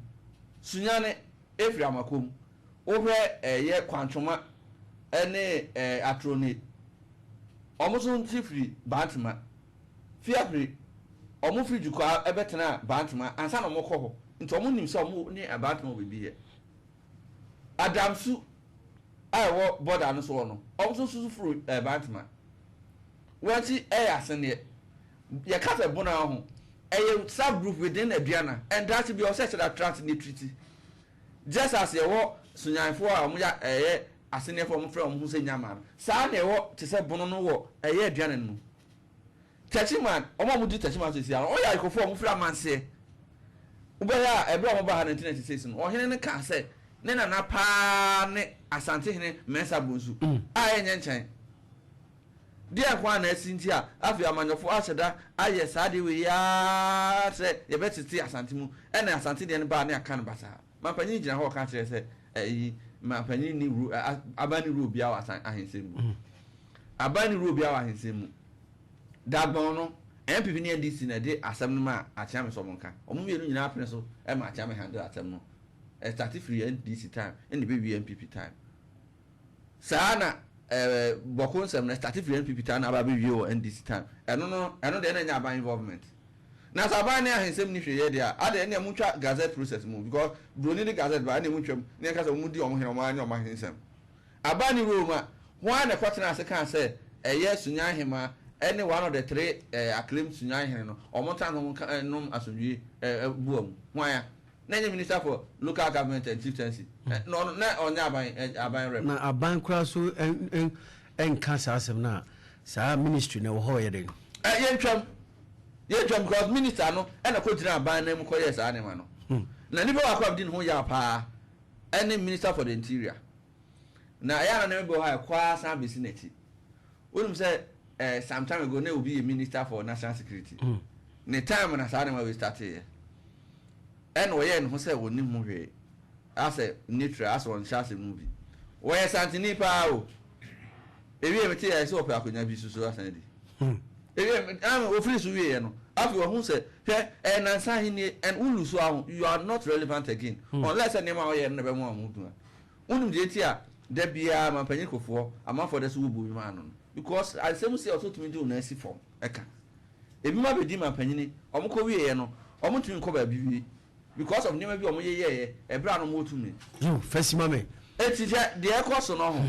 Sunyani efiri Amakom, wohwɛ ɛyɛ Kwantwoma ɛne ɛɛ Atrone, wɔn nso nso firi Bantama. Fiapre, wɔn firi Dwukwaa ɛbɛtenaa Bantama ansa na wɔn kɔ hɔ, nti wɔn nim sɛ wɔn ne Bantama wɔ biribi yɛ. Adamsu a ɛwɔ border no soɔ no, wɔn nso nso firi ɛɛ Bantama. Wɔn akyi ɛyɛ Aseneɛ. Yɛka sɛ Bona ho, ɛyɛ sub group within Aduana and daakye bi ɔsɛ kyerɛ trans ne treaty. Just as yɛwɔ Sunyanfoɔ a wɔn yɛ ɛyɛ Aseneɛfoɔ a wɔn frɛ wɔn ho sɛ Nyama no, saa na ɛwɔ te sɛ Bono no wɔ ɛyɛ Aduana no mu. Techiman, wɔn a wɔdi Techiman seesei ara, wɔn yɛ ayikofoɔ a wɔfiri amanseɛ. Wobɛhwɛ a, ɛberɛ a wɔbaa ha 1996 no, ɔhene no kaa sɛ ne nana paa ne Asantehene Mensah Bonsu a ɛnyɛ nkyɛn. Deɛn nko ara na asi nti a afei amanyɔfoɔ ahyɛ da ayɛ saa adeɛ wei ara sɛ yɛbɛtete Asante mu, ɛna Asante deɛ no baa ne aka no basaa. Mampanyin gyina hɔ reka kyerɛ sɛ ɛyi mampanyin ni ru aban ni role biara wɔ asan ahensɛm mu. Aban ne role biara wɔ ahensɛm mu. Dagbon no, NPP ne NDC na ɛde asɛm no maa Akyeame sɛ wɔnka. Wɔn mmienu nyinaa pene so ma Akyeame handle asɛm no. Ɛstarte firi NDC time ɛna ɛbɛwie NPP time. Saa na ɛɛ Bawku nsɛm no ɛstarte firi NPP time na aba abɛwie wɔ NDC time. Ɛno no, ɛno deɛ na ɛnyɛ aban involvement. Na sɛ aban ne ahensɛm nni hwee yɛ deɛ a, adɛn ɛnneɛ montwa gazette process mu because broni de gazette ba ɛnneɛ montwam na yɛnka sɛ wɔn di wɔn hene wɔn ara ne wɔn ahensɛm. Aban ne Rome a, hwan na ɛkɔtenaa ase kaa sɛ ɛyɛ Sunyani Hemaa ne one of the three acclaimed Sunyani hene no, wɔn ntena ase nka nnom asomdwie boa mu? Hwan a? Na ɛnyɛ Minister for Local Government and Chieftaincy, na ɔno na ɔnyɛ aban aban rep. Na aban koraa so nka saa asɛm no a, saa ministry no ɛwɔ hɔ yɛ dɛn? Yɛntwam, yɛntwam because minister no na ɛkɔgyinaa aban no mu kɔyɛɛ saa nneɛma no. Na nipa baako a medi ne ho yaw paa ne Minister for the Interior. Na ɛyɛ a na nneɛma bi wɔ hɔ a ɛkɔ ara san bɛsi n'akyi. Wonim sɛ eh, some time ago na obi yɛ minister for national security. Ne time na saa nneɛma wei starteeɛ. Ɛna ɔyɛɛ ne ho sɛ ɔnnim ho hwee. Asɛ neutral, asɛ ɔnhyɛ asɛm no mu bi. Wɔyɛ santini paa o. Ewie mete yɛ sɛ ɔpɛ akonnwa bi soso asan adi. Ewie ah, ofiri so wieɛ no, afei ɔho sɛ hwɛ ɛyɛ nansa ahennie and wo lose aho, you are not relevant again. Unless sɛ nneɛma a ɔyɛ no na ɛbɛma wɔn ho dua. Wonim deɛ nti a da biara mampanyin kofoɔ amanfoɔ da so wɔ bu bi ma ano no? Because asɛm si a ɔsɛ otumi de wo nan si fam ɛka. Ebinom abɛdi mampanyini, wɔn kɔ wieɛ no, wɔn ntumi nkɔ baabi wie because of nneɛma bi a wɔn yeyɛɛyɛ ɛberɛ a na wɔn wɔ tumi. Yo, fa si ma me. Enti hwɛ deɛ ɛrekɔ so no ho.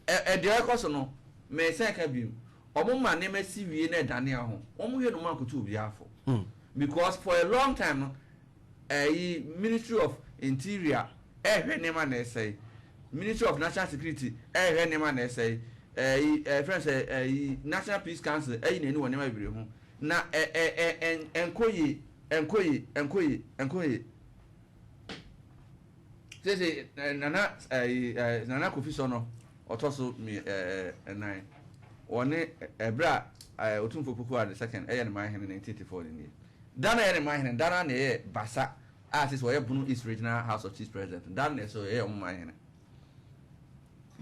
Ɛ, ɛ, deɛ ɛrekɔ so no, meresan ka bio, wɔn ma nneɛma si wie na ɛdane aho, wɔn wie no wɔn ankoto obiara fo. Because for a long time no, ɛyi Ministry of Interior ɛrehwɛ nneɛma na ɛsɛe, Ministry of National Security ɛrehwɛ nneɛma na ɛsɛe, ɛyi ɛfrɛ no sɛ ɛyi National Peace Council ɛyi n'ani wɔ nneɛma bebree ho, na ɛ ɛ ɛ ɛ ɛnkɔ yie, ɛnkɔ yie, ɛnkɔ yie, ɛnkɔ yie. Seesei Nana ɛyi ɛ Nana Kofi Sɔnɔ ɔtɔ so mi ɛ ɛ ɛnan, wɔne ɛberɛ a ɛ Otumfoɔ Poku the second ɛyɛ ne man hene 1984 no nie. Da no a ɛyɛ ne man hene, da no ara na ɛyɛ Basa a seesei ɔyɛ Bono East Regional House of Chiefs President no, da no na ɛsɛ ɔyɛ wɔn man hene.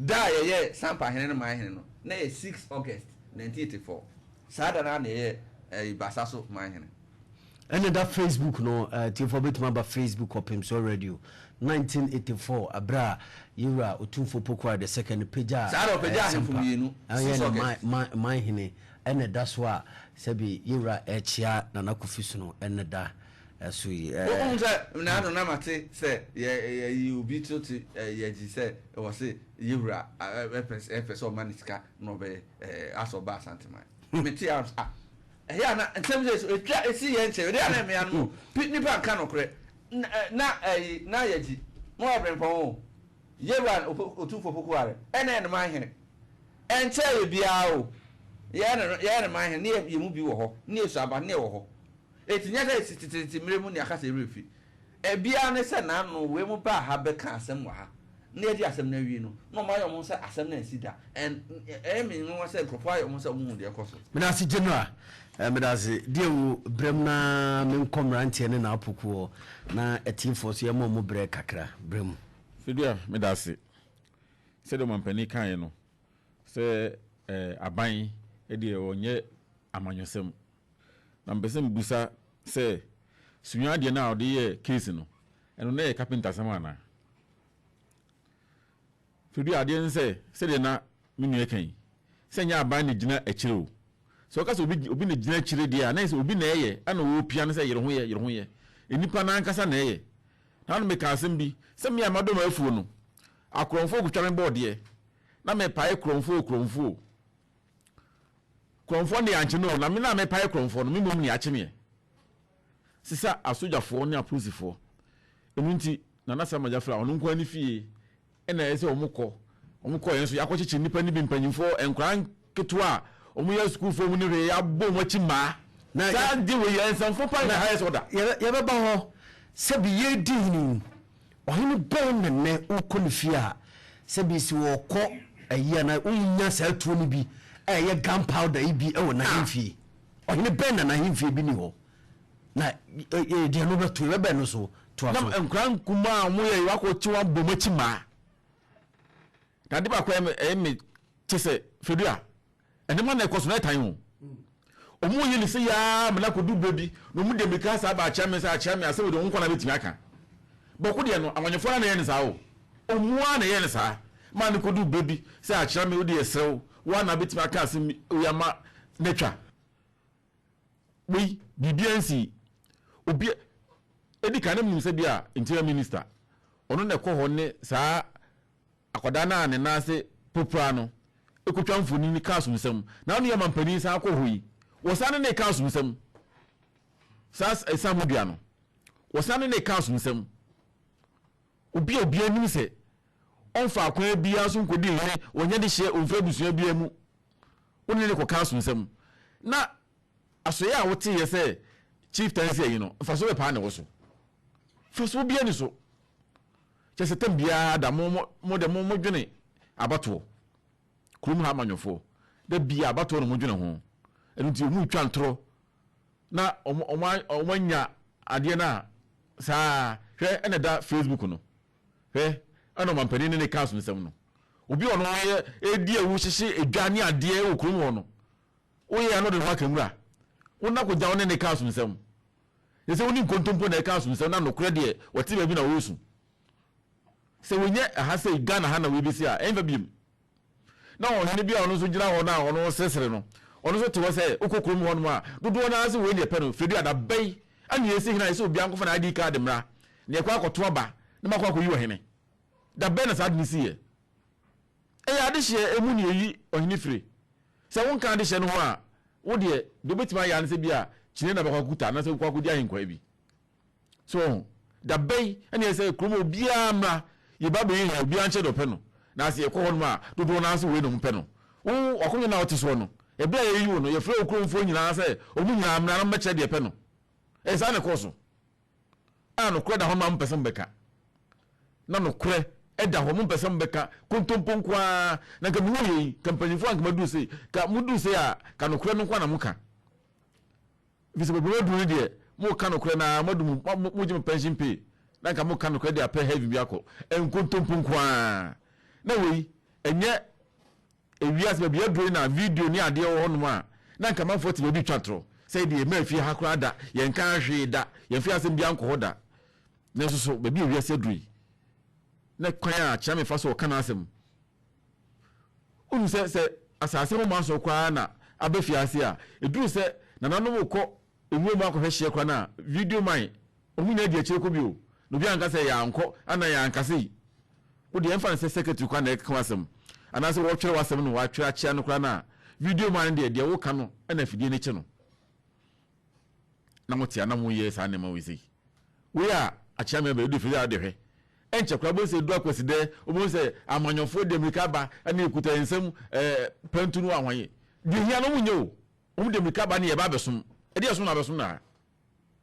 Da a yɛyɛɛ Sampa hene no man hene no, na ɛyɛ 6 August 1984. Saa da no ara na ɛyɛɛ ɛyi Basa so man hene. Ɛna da Facebook no, atiefoɔ bɛtumi aba Facebook Ɔpemsoɔ Radio 1984 aberɛ a Yɛwura Otumfoɔ Poku I the second pagyaa Saa na ɔpagyaa ahemfo Sampa mmienu, ɛyɛ 6 ne August. man hene ɛna ɛda so a sɛbi yɛwura ɛkyea Nana Kofi Sono ɛna da so yi. Wohu sɛ naano na mate sɛ yɛ yɛyi obi to te yɛgye sɛ wɔ se yɛwura ɛpɛ ɛpɛ sɛ ɔma ne sika na ɔbɛyɛ asɛ ɔba Asanteman. Mete a ah ɛyɛ a na nsɛm sɛ so etwa esi yɛn nkyɛn ɛde a na mmea no pi nipa nka nokorɛ na ɛyi na yɛgye mo abrempɔn o yɛwura Otumfoɔ Poku Are ɛna ɛnoma ahene. Ɛnkyɛɛ yɛ biara o, yɛyɛ no yɛyɛ no man hene, ne yɛ yɛn mu bi wɔ hɔ, ne yɛsu aba, ne yɛwɔ hɔ. Enti nyɛ sɛ esi teteete mmerɛ mu ne aka sɛ yɛn werɛ fi. Ebiara ne sɛ n'ano wei mo baa ha bɛkaa asɛm wɔ ha, na yɛadi asɛm no awie no, na wɔn ayɛ wɔn ho sɛ asɛm no ansi da. And ɛyɛ me nwanwa sɛ nkurɔfoɔ ayɛ wɔn ho sɛ wɔn hu deɛ ɛkɔ so. Medase General eh, medase. Deɛ wo brɛm na menkɔ mmeranteɛ ne n'apokuo na atiefoɔ so yɛma ɔmo brɛ kakra. Brɛ mu. Fidua, medase. Sɛdeɛ ɔmampanin kaeɛ no, sɛ aban deɛ ɔnyɛ amanyɔsɛm. Na mepɛ sɛ mebisa sɛ, Sunyani adeɛ no a ɔde yɛɛ case no, ɛno na ɛyɛ carpenter asɛm anaa? Firi adeɛ ne sɛ, sɛdeɛ na me nua reka yi, sɛ ɛnyɛ aban na ɛgyina akyire o. Sɛ wɔka sɛ obi obi na ɛgyina akyire deɛ a, na ɛyɛ sɛ obi na ɛyɛ ɛna ɔrepia no sɛ yere ho yɛ, yere ho yɛ. Nnipa no ankasa na ɛyɛ. Na mekaa asɛm bi, sɛ me a madɔ m'afuo no, Akorɔmfoɔ kotwa me bɔɔdeɛ na mepae korɔmfoɔ o korɔmfoɔ o. Korɔmfoɔ no deɛ ankye no o, na me na mepae korɔmfoɔ no, me mmom ne akye meɛ. Sesa asogyafoɔ ne apolisifoɔ. Ɛno nti, Nana Sama Gyafra, ɔno nko ara ne fie ɛna ɛyɛ sɛ wɔn kɔ. Wɔn kɔeɛ nso, yɛakɔkyekye nnipa no bi, mpanyinfoɔ, nkwadaa nketewa a wɔn yɛ asukuufoɔ mu ne hwee, yɛabɔ wɔn akyi mmaa. Na Saa de wei yɛ nsɛmfo paa in the highest order. Yɛbɛba hɔ sɛbi yɛredi hene yi. Ɔhene bɛn na nnɛ wokɔ ne fie a sɛbi sɛ wɔkɔ ayi anaa wonnya saa tuo no bi a ɛyɛ gun powder yi bi wɔ n'ahemfie? Ɔhene bɛn na n'ahemfie bi ni hɔ? Na deɛ no bɛto yɛbɛbɛn no so toa so. Na nkwadaa nkumaa a wɔyɛ yi wakɔkye wɔn abɔ wɔn akyi mmaa. Na ade baako a ɛyɛ me te sɛ Fedua. Nneɛma na ɛkɔ so na ɛtan o. Wɔn yɛ ne sɛ yaa mena kɔdu berɛ bi na wɔn de mmirika saa ba akyea me sɛ akyea me asɛm deɛ wɔn nkwa na bɛtumi aka. Bɔko deɛ no amanyɔfoɔ no na ɛyɛ ne saa o. Wɔn ara na ɛyɛ ne saa. Maa ne kɔdu berɛ bi sɛ akyea me wode yɛserɛ wo, wo ara na bɛtumi aka asɛm yi ama no atwa. Wei biribiara nsii. Obi edi kan na menim sɛ bi a interior minister ɔno na ɛkɔ hɔ ne saa akwadaa no a ne nan ase popra no kotwa mfonini ka asomsɛm. Na ɔno yɛ mampanin san kɔ hɔ yi wɔsan ne ne ka asomsɛm. Saa ɛsan mu dua no wɔsan ne ne ka asomsɛm. Obi a obiara nim sɛ ɔmfa akwan biara so nkɔdi hene, ɔnyɛ de hyeɛ, ɔmfiri abusua biara mu. Wo ne no kɔka asomsɛm. Na asoɛeɛ a woteeɛ sɛ chieftaincy ayi no, mfasoɔ bɛ paa na ɛwɔ so? Mfasoɔ biara ni so. Kyerɛ sɛ tam biara da mo mo mo deɛ mo modwene abatoɔ. Kurom ha amanyɔfoɔ, da biara abatoɔ na modwene ho. Ɛno nti wɔn retwa ntorɔ na wɔn wɔn wɔn anya adeɛ no a saa hwɛ ɛna ɛda Facebook no. Hwɛ, ɛna ɔmampanin ne ne ka asomsɛm no. Obi a ɔno yɛ edi awu hyehye edwa ne adeɛ wɔ kurom hɔ no, woyɛ ano de ho aka nwura. Wo na kogya wo ne ne ka asomsɛm. Yɛ sɛ wo ne nkontompo na ɛka asomsɛm na nokorɛ deɛ wɔte baabi na wɔresu. Sɛ wɔnyɛ ɛha sɛ Ghana ha na wei bɛsi a, ɛmfa biom. Na ɔhene bi a ɔno nso gyina hɔ no a ɔno seresere no, ɔno nso te hɔ sɛ wokɔ kurom hɔnom a, dodoɔ no ara sɛ wei ne yɛpɛ no, Fredua da bɛn ɛna yɛsi hene a yɛsɛ obiara nkɔfa n'ID card mmra na yɛkɔ akɔto aba na makɔ akɔyi ɔhene. Da bɛn na saa ade no siiɛ? Ɛyɛ adehyeɛ ɛmu na yɛyi ɔhene fire. Sɛ wonka adehyeɛ no ho a, wo deɛ, deɛ wobɛtumi ayɛ ara ne sɛ bi a kyinɛ na bɛkɔ akɔkuta anaasɛ wokɔ akɔdi ahenkwaa bi. So wɔn ho? Da bɛn na ɛyɛ sɛ kurom obiara mmra, yɛba abɛyi hene, obiara nkyɛ deɛ ɔpɛ no. Na sɛ yɛkɔ hɔnom a, dodoɔ no ara sɛ wei na wɔpɛ no. Wo, w'akonnwa no a wote soɔ no, ɛberɛ a yɛreyi wo no, yɛfrɛɛ wo kuromfoɔ nyinaa sɛ wɔn nyinaa mmra na wɔmmɛkyerɛ deɛ ɛpɛ no. Ɛyɛ saa na ɛkɔɔ so. A nokorɛ da hɔ ma mompɛ sɛ mobɛka. Na nokorɛ da hɔ, mompɛ sɛ mobɛka, kontompo nko ara. Na nka mehu yei, nka mpanimfoɔ a nka maduru sei, nka moduru sei a, nka nokorɛ no nko ara na moka. Ɛfiri sɛ baabi moaduru no deɛ, moreka nokorɛ no ara, moadu mo, mo, mogye mo pension pay, na nka moreka nokorɛ de apɛ heaven bi akɔ. Nkontompo nko ara. Na wei, ɛnyɛ ewiase baabi aduro yi na video ne adeɛ wɔ hɔnom a, na nka amanfoɔ te baabi retwa torɔ sɛ deɛ yɛmmaa fie ha koraa da, yɛnkaa hwee da, yɛmfa asɛm biara nkɔ hɔ da. Nanso so baabi a ewiase aduro yi, na kwan a Kyeame fa so ɔka n'asɛm, Wonim sɛ, sɛ asase ho manso koraa na aba fiase a, ɛduru sɛ nananom rekɔ nwura mu akɔhwɛ hyeɛ koraa no a, video man, wɔn nyinaa di akyire kɔ bio. Na obiara nka sɛ yɛankɔ anaa yɛanka sei. Wo deɛ ɛmfa no sɛ secretary koraa na ɛreka w'asɛm, anaasɛ wɔretwerɛ w'asɛm na wɔatwerɛ akyea no koraa no a, video man no deɛ, deɛ woka no na afidie no kye no. Na mote a na moyɛ saa nneɛma wei sei. Wei a akyea me aba yi, wode firi a wode hwɛ. Ɛnkyɛ koraa wobɛhu sɛ ɛdu Akwasidɛ, wobɛhu sɛ amanyɔfoɔ de mmirika aba ne ɛkuta yɛn nsam eh, pantu no ahwan. Deɛ hia no wɔn nyɛ o, wɔn de mmirika ba ne yɛba abɛsom. Ɛdeɛ ɛsom na abɛsom na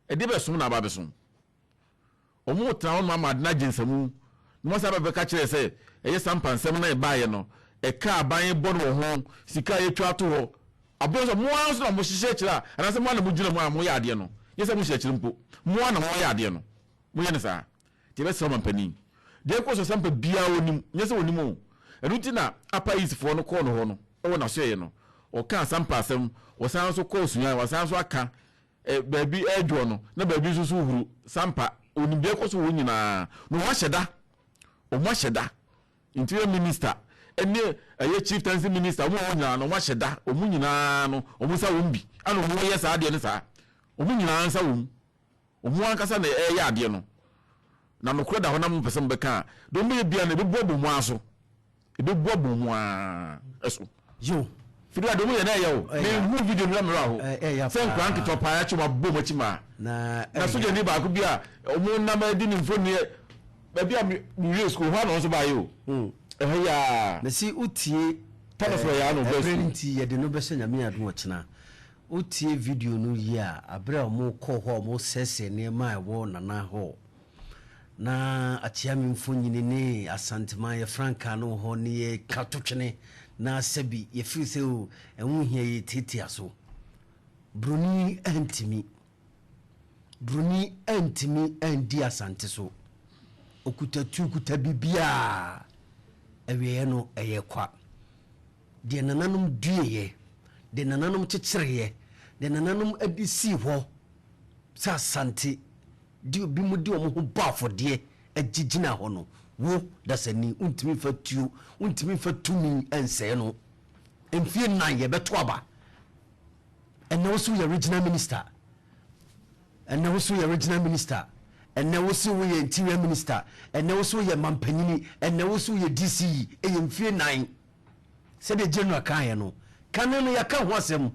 ɛdeɛ bɛsom na aba abɛsom. Wɔn tena hɔ nom ama ade no agye nsamu na wɔn asan aba bɛka kyerɛ sɛ ɛyɛ sampa nsɛm na ɛbaeɛ no, ɛka aban bɔ no wɔ ho, sika a yɛtwa ato hɔ. Aberɛ nso mo ara nso na mohyehyɛ akyire a, anaasɛ mo ara na mogyina mu a moyɛ adeɛ no, nyɛ sɛ mohyɛ akyire mpo, mo ara na moyɛ adeɛ no, moyɛ no saa. Nti yɛbɛsrɛ ɔmampanin, deɛ ɛkɔ so Sampa biara ɔnim, nyɛ sɛ ɔnnim o, ɛno nti na Upper East foɔ no kɔɔ no hɔ no, wɔ n'asoɛeɛ no, ɔkaa Sampa asɛm, ɔsan nso kɔɔ Sunyani, wasan nso aka, eh, baabi ɛredwoɔ no, na baabi nso so huru, Sampa, ɔnim deɛ ɛkɔ so wɔ hɔ nyinaa, na wɔn ahyɛ da, wɔn ahyɛ da, Interior Minister ɛne ɛyɛ Chieftaincy Minister, wɔn wɔn nyinaa no, wɔn ahyɛ da, wɔn nyinaa no, wɔn nsa wɔm bi, ɛna wɔn yɛ saa adeɛ no saa, wɔn nyinaa nsa wɔm. Wɔn ankasa na ɛreyɛ adeɛ no. Na nokorɛ da hɔ na mopɛ sɛ mobɛka a, deɛ wɔbɛyɛ biara no, ɛbɛbu abɔ mo ara so. Ɛbɛbu abɔ mo ara so. Yo. Firi a deɛ wɔyɛ no ɛyɛ o. Menhuu video no na me werɛ aho. Sɛ nkwadaa nketewa paa yɛakye wɔn abɔ wɔn akyi maa. Na sogyani baako bi a wɔn nam adi ne mfoni baabi a mewie sukuu hɔ a na ɔno nso baeɛ o. Ɛhɔ yi ara. Mesi wotie Thomas wɔ yɛ ano bɛɛ ɛberɛ sukuu. nti yɛde no bɛhyɛ Nyame adom ɔkyena. Wotie video no yie a, bere a wɔkɔɔ hɔ a wɔresɛesɛe nneɛma a ɛwɔ Nana Hall, na Akyeame mfonini ne Asanteman yɛ frankaa no wɔ hɔ ne yɛka to twene na sɛbi yɛfiri sɛ o ɛho hia yɛtiatia so. Broni antumi. Broni antumi andi Asante so. Okuta tu, okuta biribiara. Awieɛ no ɛyɛ kwa. Deɛ nananom dueɛ. De nananom kyekyereeɛ, de nananom de sii hɔ sɛ Asante de binom de wɔn ho bɔ afɔdeɛ gye gyina hɔ no, wo, dasani, wontumi mfa tuo, wontumi mfa tumi nsɛe no. Mfie nnan yɛbɛto aba. Ɛnɛ wo so yɛ regional minister. Ɛnɛ wo so yɛ regional minister. Ɛnɛ wo so woyɛ interior minister. Ɛnɛ wo so yɛ mampanyini. Ɛnɛ wo so yɛ DCE. Ɛyɛ mfie nnan. Sɛdeɛ General kaeɛ no, kane no yɛaka ho asɛm,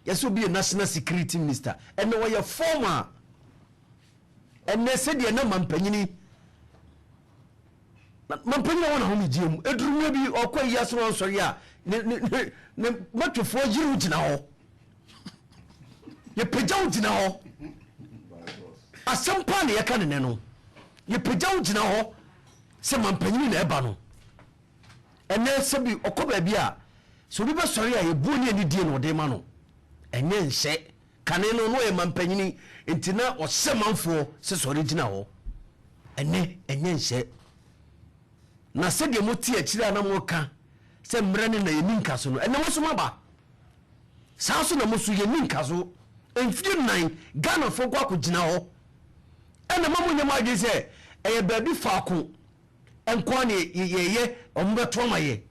yɛsɛ obi yɛ National Security Minister, ɛnɛ ɔyɛ former. Ɛnɛ sɛdeɛ na mampanyini, mampanyini a wɔ n'ahomegyeɛ mu, ɛduru mmerɛ bi ɔkɔ ayi ase na ɔnsɔre a, ne, ne, ne, ne matwefoɔ yere wo gyina hɔ. Yɛpagya wo gyina hɔ. Asɛm paa na yɛka ne nɛ no. Yɛpagya wo gyina hɔ sɛ mampanyini na ɛba no. Ɛnnɛ sɛbi ɔkɔ baabi a, sɛ obi bɛsɔre a, ebuo ne anidie na ɔde ma no. Ɛnyɛ nhyɛ. Kane no, na ɔyɛ mampanyini, nti na ɔhyɛ manfoɔ sɛ sɔre gyina hɔ. Ɛnnɛ, ɛnyɛ nhyɛ. Na sɛdeɛ mote akyire a na moka sɛ mmerɛ no na yɛnni nkaso no, ɛnnɛ mo nso moaba. Saa nso na mo nso yɛnni nkaso. Mfie nnan, Ghanafoɔ kɔ akɔgyina hɔ. Ɛna mma monyɛ mo adwene sɛ ɛyɛ baabi faako nkoa ne yɛyɛ wɔn bɛto ama yɛ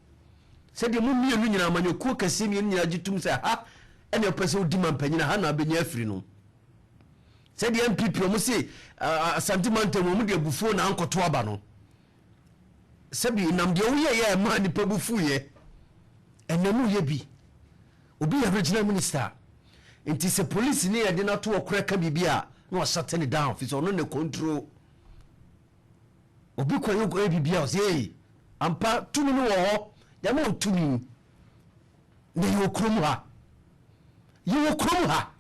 sɛdeɛ mo mmienu nyinaa amanyɔkuo kɛseɛ mmienu nyinaa gye tom sɛ ha ɛna ɛpɛ sɛ wodi mampanyin ha na abɛnya afiri no sɛdeɛ NPP wɔn se Asante mantam wɔn de abufuo na ankɔto aba no sɛbi nam deɛ woyɛ yɛ ɛma nipa bu fuiɛ ɛnna mu yɛ bi obi yɛ regional minister nti sɛ polisi ne yɛde no ato ɔkorɛ ka biribi a na wahyɛte ne down fi sɛ ɔno ne control Obi kɔ yɛ kɔyɛ biribi a ɔsɛ ee ampa tumi no wɔ hɔ yɛma wo tumi na yɛwɔ kurom ha yɛwɔ kurom ha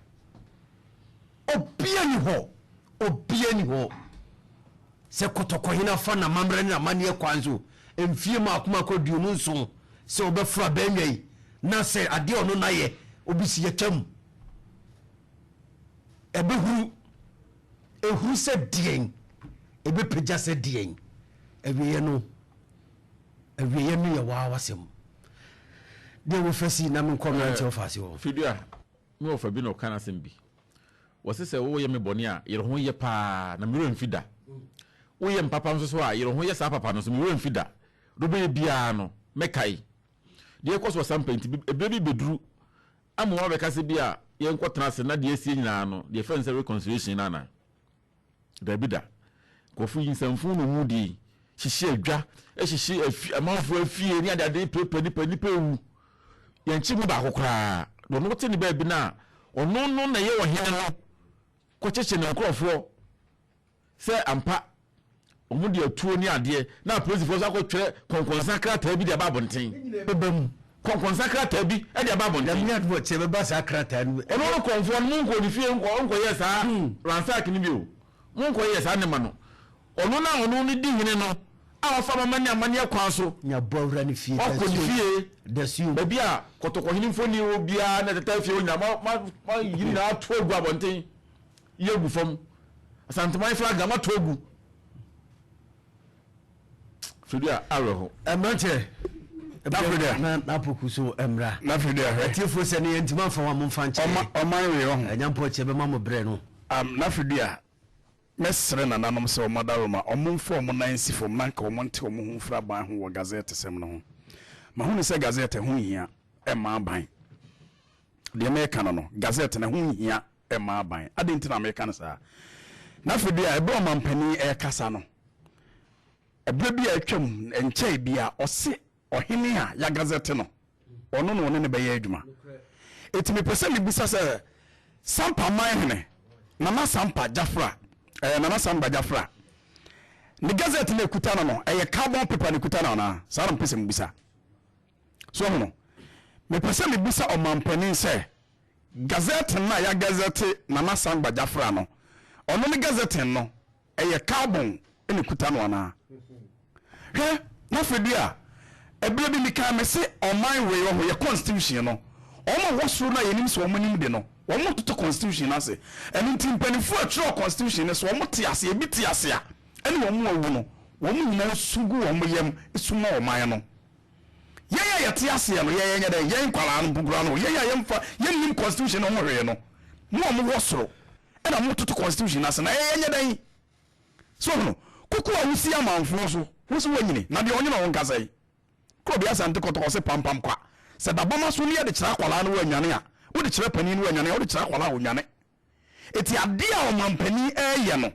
obia ni hɔ obia ni hɔ sɛ kɔtɔkɔhene afa n'amammerɛ ne n'amanneɛ kwan so mfie mako mako 27 sɛ ɔbɛforo abɛnwa yi na sɛ adeɛ ɔno nayɛ obi si yɛtwam Ɛbɛhuru. Ɛhuru sɛ deɛn? Ɛbɛpagya sɛ deɛn? Awieɛ no, awieɛ no yɛ waa w'asɛm. Deɛ wofa si na menkɔ mmeranteɛ ɔfaase hɔ. Fidua, me wɔfa bi na ɔka n'asɛm bi. Wɔse sɛ woyɛ me bɔne a, yere ho yɛ paa na me werɛ mfi da. Woyɛ me papa nso so a, yere ho yɛ saa papa no nso, me werɛ mfi da. Deɛ wobɛyɛ biara no, mɛkae. Deɛ ɛkɔ so wɔ Sampa nti, ɛberɛ bi bɛduru Ama wɔabɛka sɛ bi a yɛnkɔtena ase na deɛ asie nyinaa no, deɛ yɛfrɛ no sɛ reconciliation no anaa? Daabi da. Nkurɔfo yi nsɛmfoo na wɔn di, hyehye adwa, hyehye afi, amanfoɔ afie ne adeade pirapira nnipa, nnipa ewu. Yɛnkye mu baako koraa. Deɛ ɔno te ne baabi no a, ɔno no na ɛyɛ ɔhene no kɔkyekye ne nkurɔfoɔ. Sɛ ampa wɔde atuo ne adeɛ na apolisifoɔ nso akɔtwerɛ kɔnkɔnsa krataa bi de aba abɔnten. Ne nyinaa bɛba mu. Kɔnkɔnsa krataa bi de aba abɔnten. Nyame adom a kyɛ bɛba saa krataa no mu. Ɔno no kɔnfoɔ no monkɔ ne fie nkɔ nkɔyɛ saa ransack no bi o. Monkɔyɛ saa nneɛma no. Ɔno no a ɔno no di hene no a ɔfa amammerɛ ne amanneɛ kwan so. Nya bɔ awura ne fie. Wakɔ ne fie. Dasuo. Baabi a kɔtɔkɔhene mfoni wɔ biara na ɛteta fie hɔ nyinaa ma ma ma yi ne nyinaa ato agu abɔnten. Yi agu fam. Asanteman flag a moato agu. Firi a awerɛho. Mmeranteɛ, N'afiri na n'apoku so mmra. N'afiri deɛ hwɛ. Atiefoɔ sɛ ne yɛntumi amfa wɔn a momfa nkyɛ yɛn. Ɔman wei ɔho. Ɛnya mpɔkyɛ bɛma mo berɛ no. Um, n'afiri deɛ a, mɛsrɛ nananom sɛ wɔn adaworoma, wɔn mfa wɔn nan nsi fam na anka wɔn nte wɔn ho mfiri aban ho wɔ Gazette sɛm no ho. Mahunu sɛ Gazette ɛho nhia mma aban. Deɛ mɛka no no, Gazette no ɛho nhia mma aban. Adɛn nti na meka no saa? Na afei deɛ, ɛberɛ a ɔmampanin rekasa no, ɛberɛ bi a atwam, ɛnkyɛe bi a, ɔse ɔhene a yɛagazɛte no, ɔno na ɔne no bɛyɛ adwuma. Enti mepɛ sɛ mebisa sɛ, Sampa man hene, Nana Sampa Gyafra, ɛɛ Nana Sangba Gyafra, ne gazette no a ɛkuta no no, ɛyɛ carbon paper na ɛkuta no anaa? Saa na mepɛ sɛ mebisa. So ahu no? Mepɛ sɛ mebisa ɔmampanin sɛ, Gazetting no a yɛagazɛte Nana Sangba Gyafra no, ɔno ne gazetting no, ɛyɛ carbon na ɛkuta no anaa? Hwɛ, na afei deɛ a, ɛberɛ bi mekaa mese ɔman wei ɔho, yɛ constitution no, wɔn a wɔ soro no a yɛnim sɛ wɔn nim de no, wɔn toto constitution no ase. Ɛno nti mpanimfoɔ a ɛtwerɛɛ constitution no, sɛ wɔn te ase, ebi te ase a, ɛne wɔn a awu no, wɔn nyinaa su gu wɔn yam su ma ɔman no. Yɛn a. yɛte aseɛ no, yɛn yɛnyɛ dɛn? Yɛn nkwadaa no mpo koraa no, yɛn a yɛmfa, yɛnnim constitution no ho hwee no, mo a mowɔ soro ɛna mototo constitution no ase na yɛn yɛnyɛ dɛn? So wohunu? Kuku a wosi amanfoɔ so, wo se woanyini, na deɛ ɔnwene wo nkasa yi? Kɔ bi Asante Kɔtɔkɔ se pampam kwa. Sɛ dabama so ne yɛde kyerɛ akwadaa no wannwane a, wode kyerɛ panin no wannwane a, wode kyerɛ akwadaa a ɔnnwane. Eti adeɛ a ɔmampanin reyɛ no,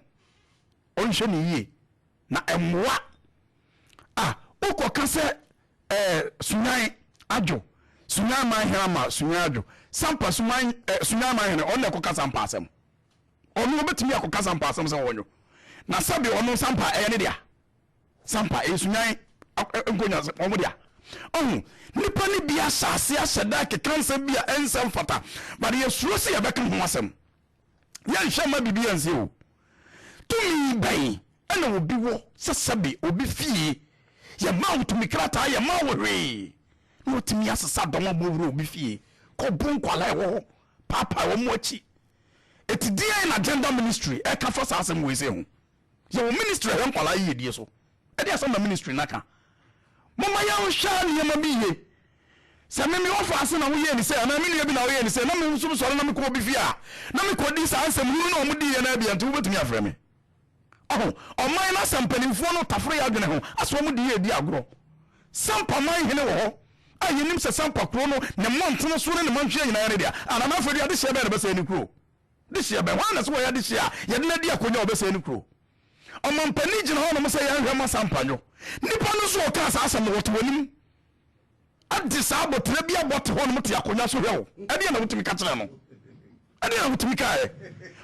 ɔnhwɛ no yie na ɛmmoa. Ah, wokɔka sɛ eh, Sunyan adwo, Sunyan man hene ama Sunyan adwo, Sampa suman, eh, Sunyan man hene, ɔno na ɛkɔka Sampa asɛm. Ɔno ɔbɛtumi akɔka Sampa asɛm sɛ ɔnwo. Na sɛbe ɔno Sampa ɛyɛ ne dea. Sampa ɛyɛ Sunyan nkonya sɛ wɔn dea. Ɔho, nipa no bi ahyɛ ase ahyɛ da keka nsɛm bi a ɛnsɛ mfata, but yɛsuro sɛ yɛbɛka ho asɛm. Yɛnhwɛ mma biribi ansi o. Tumi bɛn na obi wɔ sɛ sɛbe obi fie, yɛmmaa wo tumi krataa, yɛmmaa wo hwee, na watumi asesa dɔm abɔ wura obi fie, kɔbo nkwadaa ɛwɔ hɔ, paapae wɔn akyi. Eti deɛn na gender ministry ɛka fa saa asɛm wei sei ho? Yɛwɔ ministry a ɛhwɛ nkwadaa yiyedie so. Ɛdeɛn asɛm na ministry no aka? Momma yɛnhwɛ nneɛma bi yie. Sɛ me me wɔfa ase na woyɛɛ ne sei anaa me nua bi na woyɛɛ ne sei na me nso mesɔre na mekɔ obi fie a na mekɔdi saa nsɛm hunu no a wɔdiiɛ no ara bi a nti wobɛtumi afrɛ me? Ɔho, ɔman no asɛ mpanimfoɔ no taforo yɛ adwene ho asɛ wɔn de yɛ redi agorɔ. Sampa man hene wɔ hɔ a yɛnim sɛ Sampa kuro no ne mmɔntene so ne ne mantwea nyinaa yɛ ne dea. Anaa na afei deɛ adehyeɛ bɛn na ɛbɛsɛe ne kuro? Dehyeɛ bɛn? Hwan na sɛ wɔyɛ adehyeɛ a yɛde no adi akonnwa a ɔbɛsɛe ne kuro? Ɔmampanin gyina hɔnom sɛ yɛnhwɛ mma Sampa nwo. Nnipa no nso a wɔkaa saa asɛm no wɔte wɔn anim de saa abotire bi abɔ te hɔnom te akonnwa so hwɛ wo. Ɛdeɛn na wotumi ka kyerɛ no? Ɛdeɛn na wotumi kaeɛ?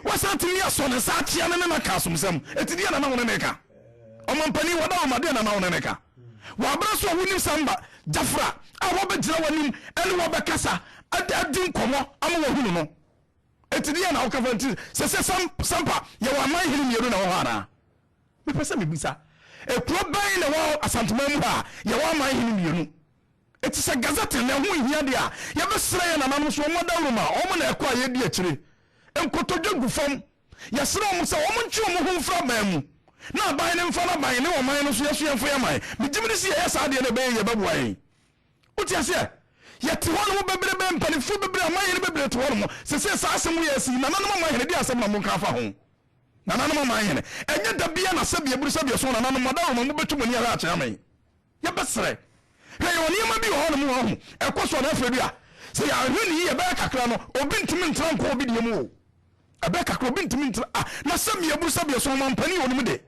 Wasan tumi asɔ ne nsa akyea no ne no aka asomsɛm. Enti deɛn na na wo ne no reka? Ɔmampanin, wada wo ma, deɛn na na wo ne no reka? Wɔ aberɛ so a wonim Samba Jafra a wɔbɛgyina w'anim ne wo abɛkasa adi nkɔmmɔ ama wahunu no. Enti deɛn na woka fa nti sɛ sɛ Sampa yɛwɔ aman hene mmienu na ɛwɔ hɔ anaa? Mepɛ sɛ mebisa. Ekuro bɛn na ɛwɔ Asanteman mu ha a yɛwɔ aman hene mmienu? Enti sɛ Gazette no ɛho nhia deɛ a, yɛbɛsrɛ yɛn nananom so wɔn adawuroma, wɔn na ɛkɔ a yɛdi akyire. Nkotodwe gu fam. Yɛsrɛ wɔn sɛ wɔn ntwe wɔn ho mfiri aban mu na aban no mfa n'aban ne ɔman no nso yɛso yɛmfa yɛn aman. Megye medi sɛ yɛyɛ saa deɛ no ɛbɛyɛ yie, ɛbɛboa yɛn. Wote aseɛ? Yɛte hɔ nom bebrebe, mpanimfoɔ bebree, amanhene bebree te hɔ nom. Sesei saa asɛm wei asi yi, nananom amanhene, deɛ asɛm na monka afa ho? Nananom amanhene, ɛnyɛ da biara na sɛbi aburu sɛbi ɛso, nananom mo adaworoma mobɛtwa mo ani ahwɛ akyea me. Yɛbɛsrɛ. Hwɛ, yɛwɔ nneɛma bi wɔ hɔ nom a, wahu, ɛkɔ so anaa afei bi a, sɛ yɛanhwɛ no yie, ɛbɛyɛ kakra no, obi ntumi ntena nkɔ obi deɛ mu o. Ɛbɛyɛ kakra, obi ntumi ntena, ah, na sɛbi aburu sɛbi ɛso, ɔmampanin a ɔnim de.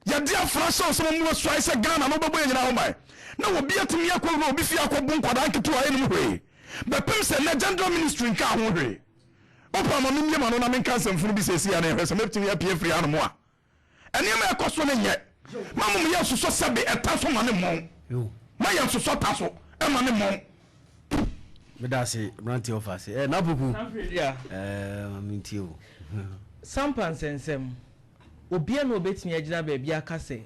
Yɛde afra hyɛ wo sɛ mo asuae sɛ Ghana no wobɛbɔ yɛn nyinaa ho ban na obi atumi akɔ wura obi fie akɔbo nkwadaa nketewa a ɛnnim hwee bɛpem sɛ nnɛ General Ministry nkaa ho hwee. Wopɛ a ma memmie m'ano na menka nsɛmfunu bi seesei a na yɛhwɛ sɛ mɛtumi apue afiri hanom a. Nneɛma a ɛkɔ so no nyɛ. Ma mom yɛnsosɔ sɛbe ɛta so ma no mmɔn. Ma yɛnsosɔ ta so ma no mmɔn. Meda ase mmeranteɛ ɔfa ase. Eh, Napoku. Eh, ma mentie o. Sampa nsɛnsɛm. Obiara nni hɔ a obetumi agyina baabi aka sɛ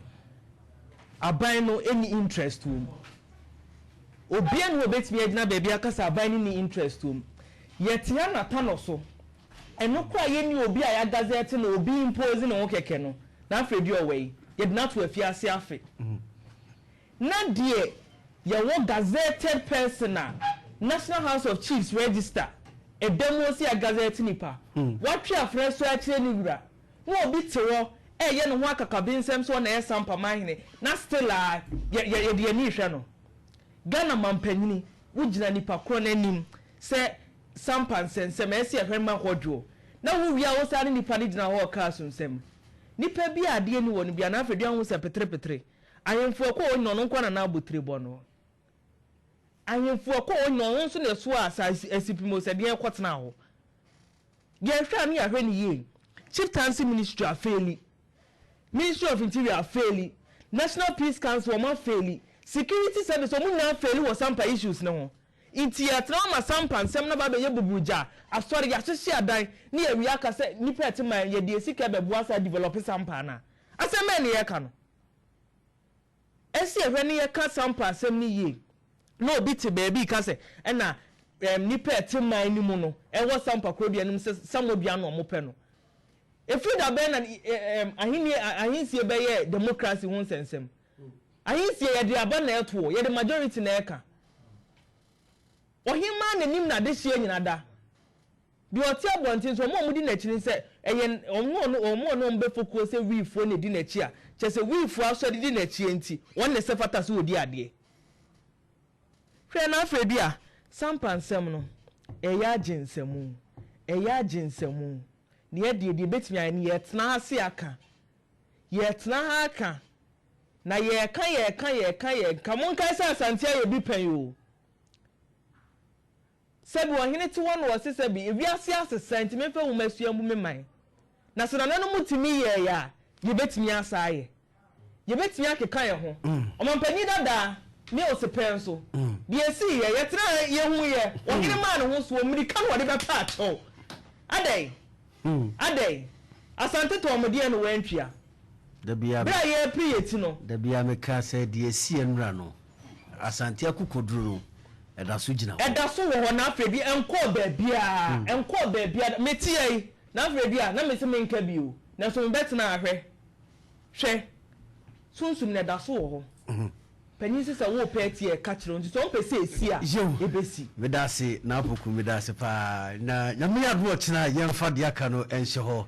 aban no nni interest wɔ mu. Obiara nni hɔ a obetumi agyina baabi aka sɛ aban no nni interest wɔ mu. Yɛte ha na Tano so, ɛno koraa yɛnni obi a yɛagazɛte no, obi impose ne ho kɛkɛ no, na afei deɛ ɔwɔ yi, yɛde no ato afiase afe. Na deɛ yɛwɔ gazetted person a National House of Chiefs register ɛda mu ɔsi agazɛte nipa, watwe afena su akyerɛ ne wura, na obi te hɔ ɛɛyɛ ne ho akakabensɛm sɛ ɔna ɛyɛ Sampa manhene na still a yɛ yɛ yɛde yɛn ani rehwɛ no. Ghana mampanyini, wo gyina nipa korɔ no anim sɛ Sampa nsɛnsɛm ɛsɛ yɛhwɛ ma hɔ dwoɔ na wo wie a wo san ne nipa no gyina hɔ ɔka asomsɛm. Nipa bi a adeɛ nni hɔ no biara na afei deɛ ɔho sɛ petere petere. Ahemfo ɛkɔ hɔ nyina ɔno nkoa na n'abotire bɔ no. Ahemfo ɛkɔ hɔ nyina ɔno nso na ɛsoaa saa asipim o sɛ deɛn kɔtenaa hɔ. Yɛhwɛ a ne yɛahwɛ no yie. Chieftaincy ministry afeeli, Ministry of Interior afeeli, National Peace Council wɔn afeeli, Security service wɔn nyinaa afeeli wɔ Sampa issues no ho. Nti yɛtena hɔ ma Sampa nsɛm no aba abɛyɛ buburugya, asɔre, yɛahyehye adan ne yɛawie aka sɛ nnipa ɛte man yɛde yɛn sika bɛboa saa develop Sampa anaa? Asɛm bɛn ne yɛreka no? Ɛsɛ yɛhwɛ na yɛka Sampa asɛm no yie. Na obi te baabi reka sɛ ɛna ɛɛm nnipa a ɛte man no mu no ɛwɔ Sampa kurodua no mu sɛ Samodua na wɔpɛ no. Ɛfiri da bɛn na ɛɛm ahennie ahensie bɛyɛɛ democracy ho nsɛnsɛm? Ahensie yɛde aba na ɛtoɔ, yɛde majority na ɛka. Ɔhemmaa n'anim na adehyeɛ nyina da. Deɛ ɔte abɔnten so, wɔn a wɔdi n'akyi no sɛ ɛyɛ wɔn a wɔn a wɔne wɔn bɛfɔ kuo sɛ Wiifoɔ na ɛdi n'akyi a, kyerɛ sɛ Wiifoɔ asɔre di n'akyi enti, wɔn na ɛsɛ fata sɛ wɔdi adeɛ. Hwɛ na afei bi a, Sampa nsɛm no, ɛyɛ agye nsamu, ɛyɛ agye nsamu. Na yɛdeɛ, deɛ yɛbɛtumi ayɛ no, yɛretena ha se aka, yɛretena ha aka, na yɛreka, yɛreka, yɛreka, yɛreka. Monkae sɛ Asante ayɛ bi pɛn o. Sɛbi ɔhene te hɔ na ɔse sɛbi ewiase asesa nti memfa nwomasua mbu me man. Na sɛ nananom tumi yɛɛe a, yɛbɛtumi asa ayɛ. Yɛbɛtumi akeka yɛn ho. Ɔmanpanin dada Mills pɛn nso, deɛ ɛsiiɛ, yɛtenaa ha yɛhuiɛ, ɔhene maa ne ho soɔ, mmirika na ɔde bɛpa akyɛw. Adɛn? Adɛn? Asante tɔn mo deɛn na wɔantua? Berɛ a yɛrepere yɛn ti no. Da biara meka sɛ deɛ ɛsiiɛ nnora no, Asante akokoduru no, ɛda so gyina hɔ. Ɛda so wɔ hɔ, na afei deɛ ɛnkɔɔ baabiara, ɛnkɔɔ baabiara. Mete ha yi, na afei deɛ a, na mese menka bio, nanso mebɛtena ha, hwɛ, hwɛ, Sunsum no, ɛda so wɔ hɔ. Panin se sɛ worepɛ ati a, ɛka kyerɛ wo, nti sɛ wompɛ sɛ ɛsi a, ɛbɛsi. Meda ase, Naapoku, meda ase paa. Na Nyame yɛ adom a ɔkyena yɛmfa deɛ aka no nhyɛ hɔ.